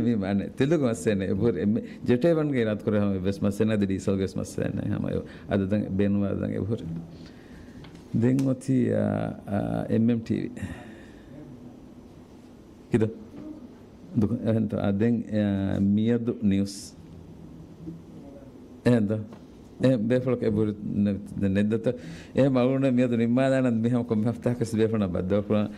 މި މާނަ ތެލުގު މައްސަލަ އެބަހުރި. އެ، މި ޖެޓޭ ވަންގެ އިރާދަ ކުރެ ހަމަ އެއްވެސް މައްސަލަ ނަދި ޑީސަލްގެ ވެސް މައްސަލަ ނެ ހަމަ އެ އަދަދަން ބޭނުންވާ އަދަދަން އެބަހުރި. ދެން އޮތީ، އަ، އަ، އެމްއެމް ޓީވީ. ކިދަ؟ ދުކަ-، އެހެންތަ؟ އަ، ދެން، އަ، މިއަދު ނިއުސް. އެހެންތަ؟ އެ ބޭފުޅަކު އެބުރި ނެ-، ނެއްދަތަ؟ އެ މަގުން މިއަދު ނިންމާލާނަން މިހަމަ ކޮންމެ ހަފްތާކަސް ބޭފުޅަށް ބައްދަލުކުރާނަން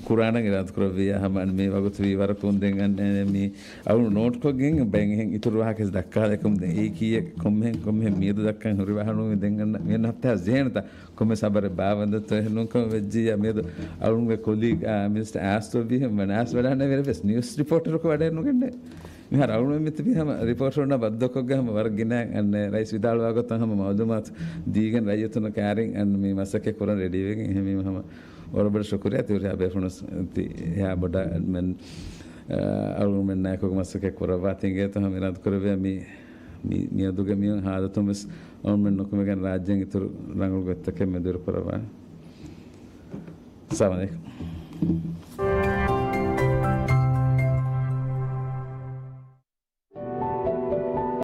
ކުރާނަން އިރާދަ ކުރެއްވިއްޔާ ހަމަ މި ވަގުތު ވީ ވަރަކުން ދެން އަން-، އެ، މި އަޅު ނޯޓްކޮށްގެން ބައެއް އެހެން އިތުރު ވާހަކަސް ދައްކާލެކުން ދެން އެއީ ކީއެއް ކޮންމެހެން ކޮންމެހެން މިއަދު ދައްކަން ހުރި ވާހަކަ ނޫން ދެން އަން-، މިއަންނަ ހަފްތާ ޖެހޭނެތަ؟ ކޮންމެސް ހަބަރެއް ބާވަންދަތޯ އެހެން ނޫންކަމަށް ވެއްޖިއްޔާ މިއަދު އަޅުންގެ ކޮލީގް، އާ، މިނިސްޓަރ އާސްތޯ ވީހެން ވަން އާސް ވަޑާނެ ވެރި ވެސް ނިއުސް ރިޕޯޓަރަކު ވަޑައެއް ނުގެންނޭ. މިހާރު އަޅުން މިތިބީ ހަމަ ރިޕޯޓަރުންނާ ބައްދަލުކޮށްގެން ހަމަ ވަރަށް ގިނަ އަންނެ ރައީސް ވިދާޅުވާ ގޮތަށް ހަމަ މައުލޫމާތު ދީގެން ރައްޔިތުންނަށް ކާރިން އަން މި މަސައްކަތް ކުރަން ރެޑީވެގެން އެހެންވީމަ ހަމަ ވަރަށް ބޮޑަށް ޝުކުރިއްޔާ ތި ހުރިހާ ބޭފުޅުން ތި އެހާ ބޮޑަށް މެން، އަ، އަޅުގަނޑުމެންނާއެކު މަސައްކަތް ކުރައްވާ ތިންގޭތޯ ހަމަ އިރާދަ ކުރެއްވިޔާ މި، މި، މިއަދުގެ މިއޮން ހާލަތުން ވެސް އަޅުގަނޑުމެން ނުކުމެގެން ރާއްޖޭން އިތުރު ރަނގަޅު ގޮތްތަކެއް މެދުވެރި ކުރައްވާނެ. އައްސަލާމު ޢަލައިކުމް.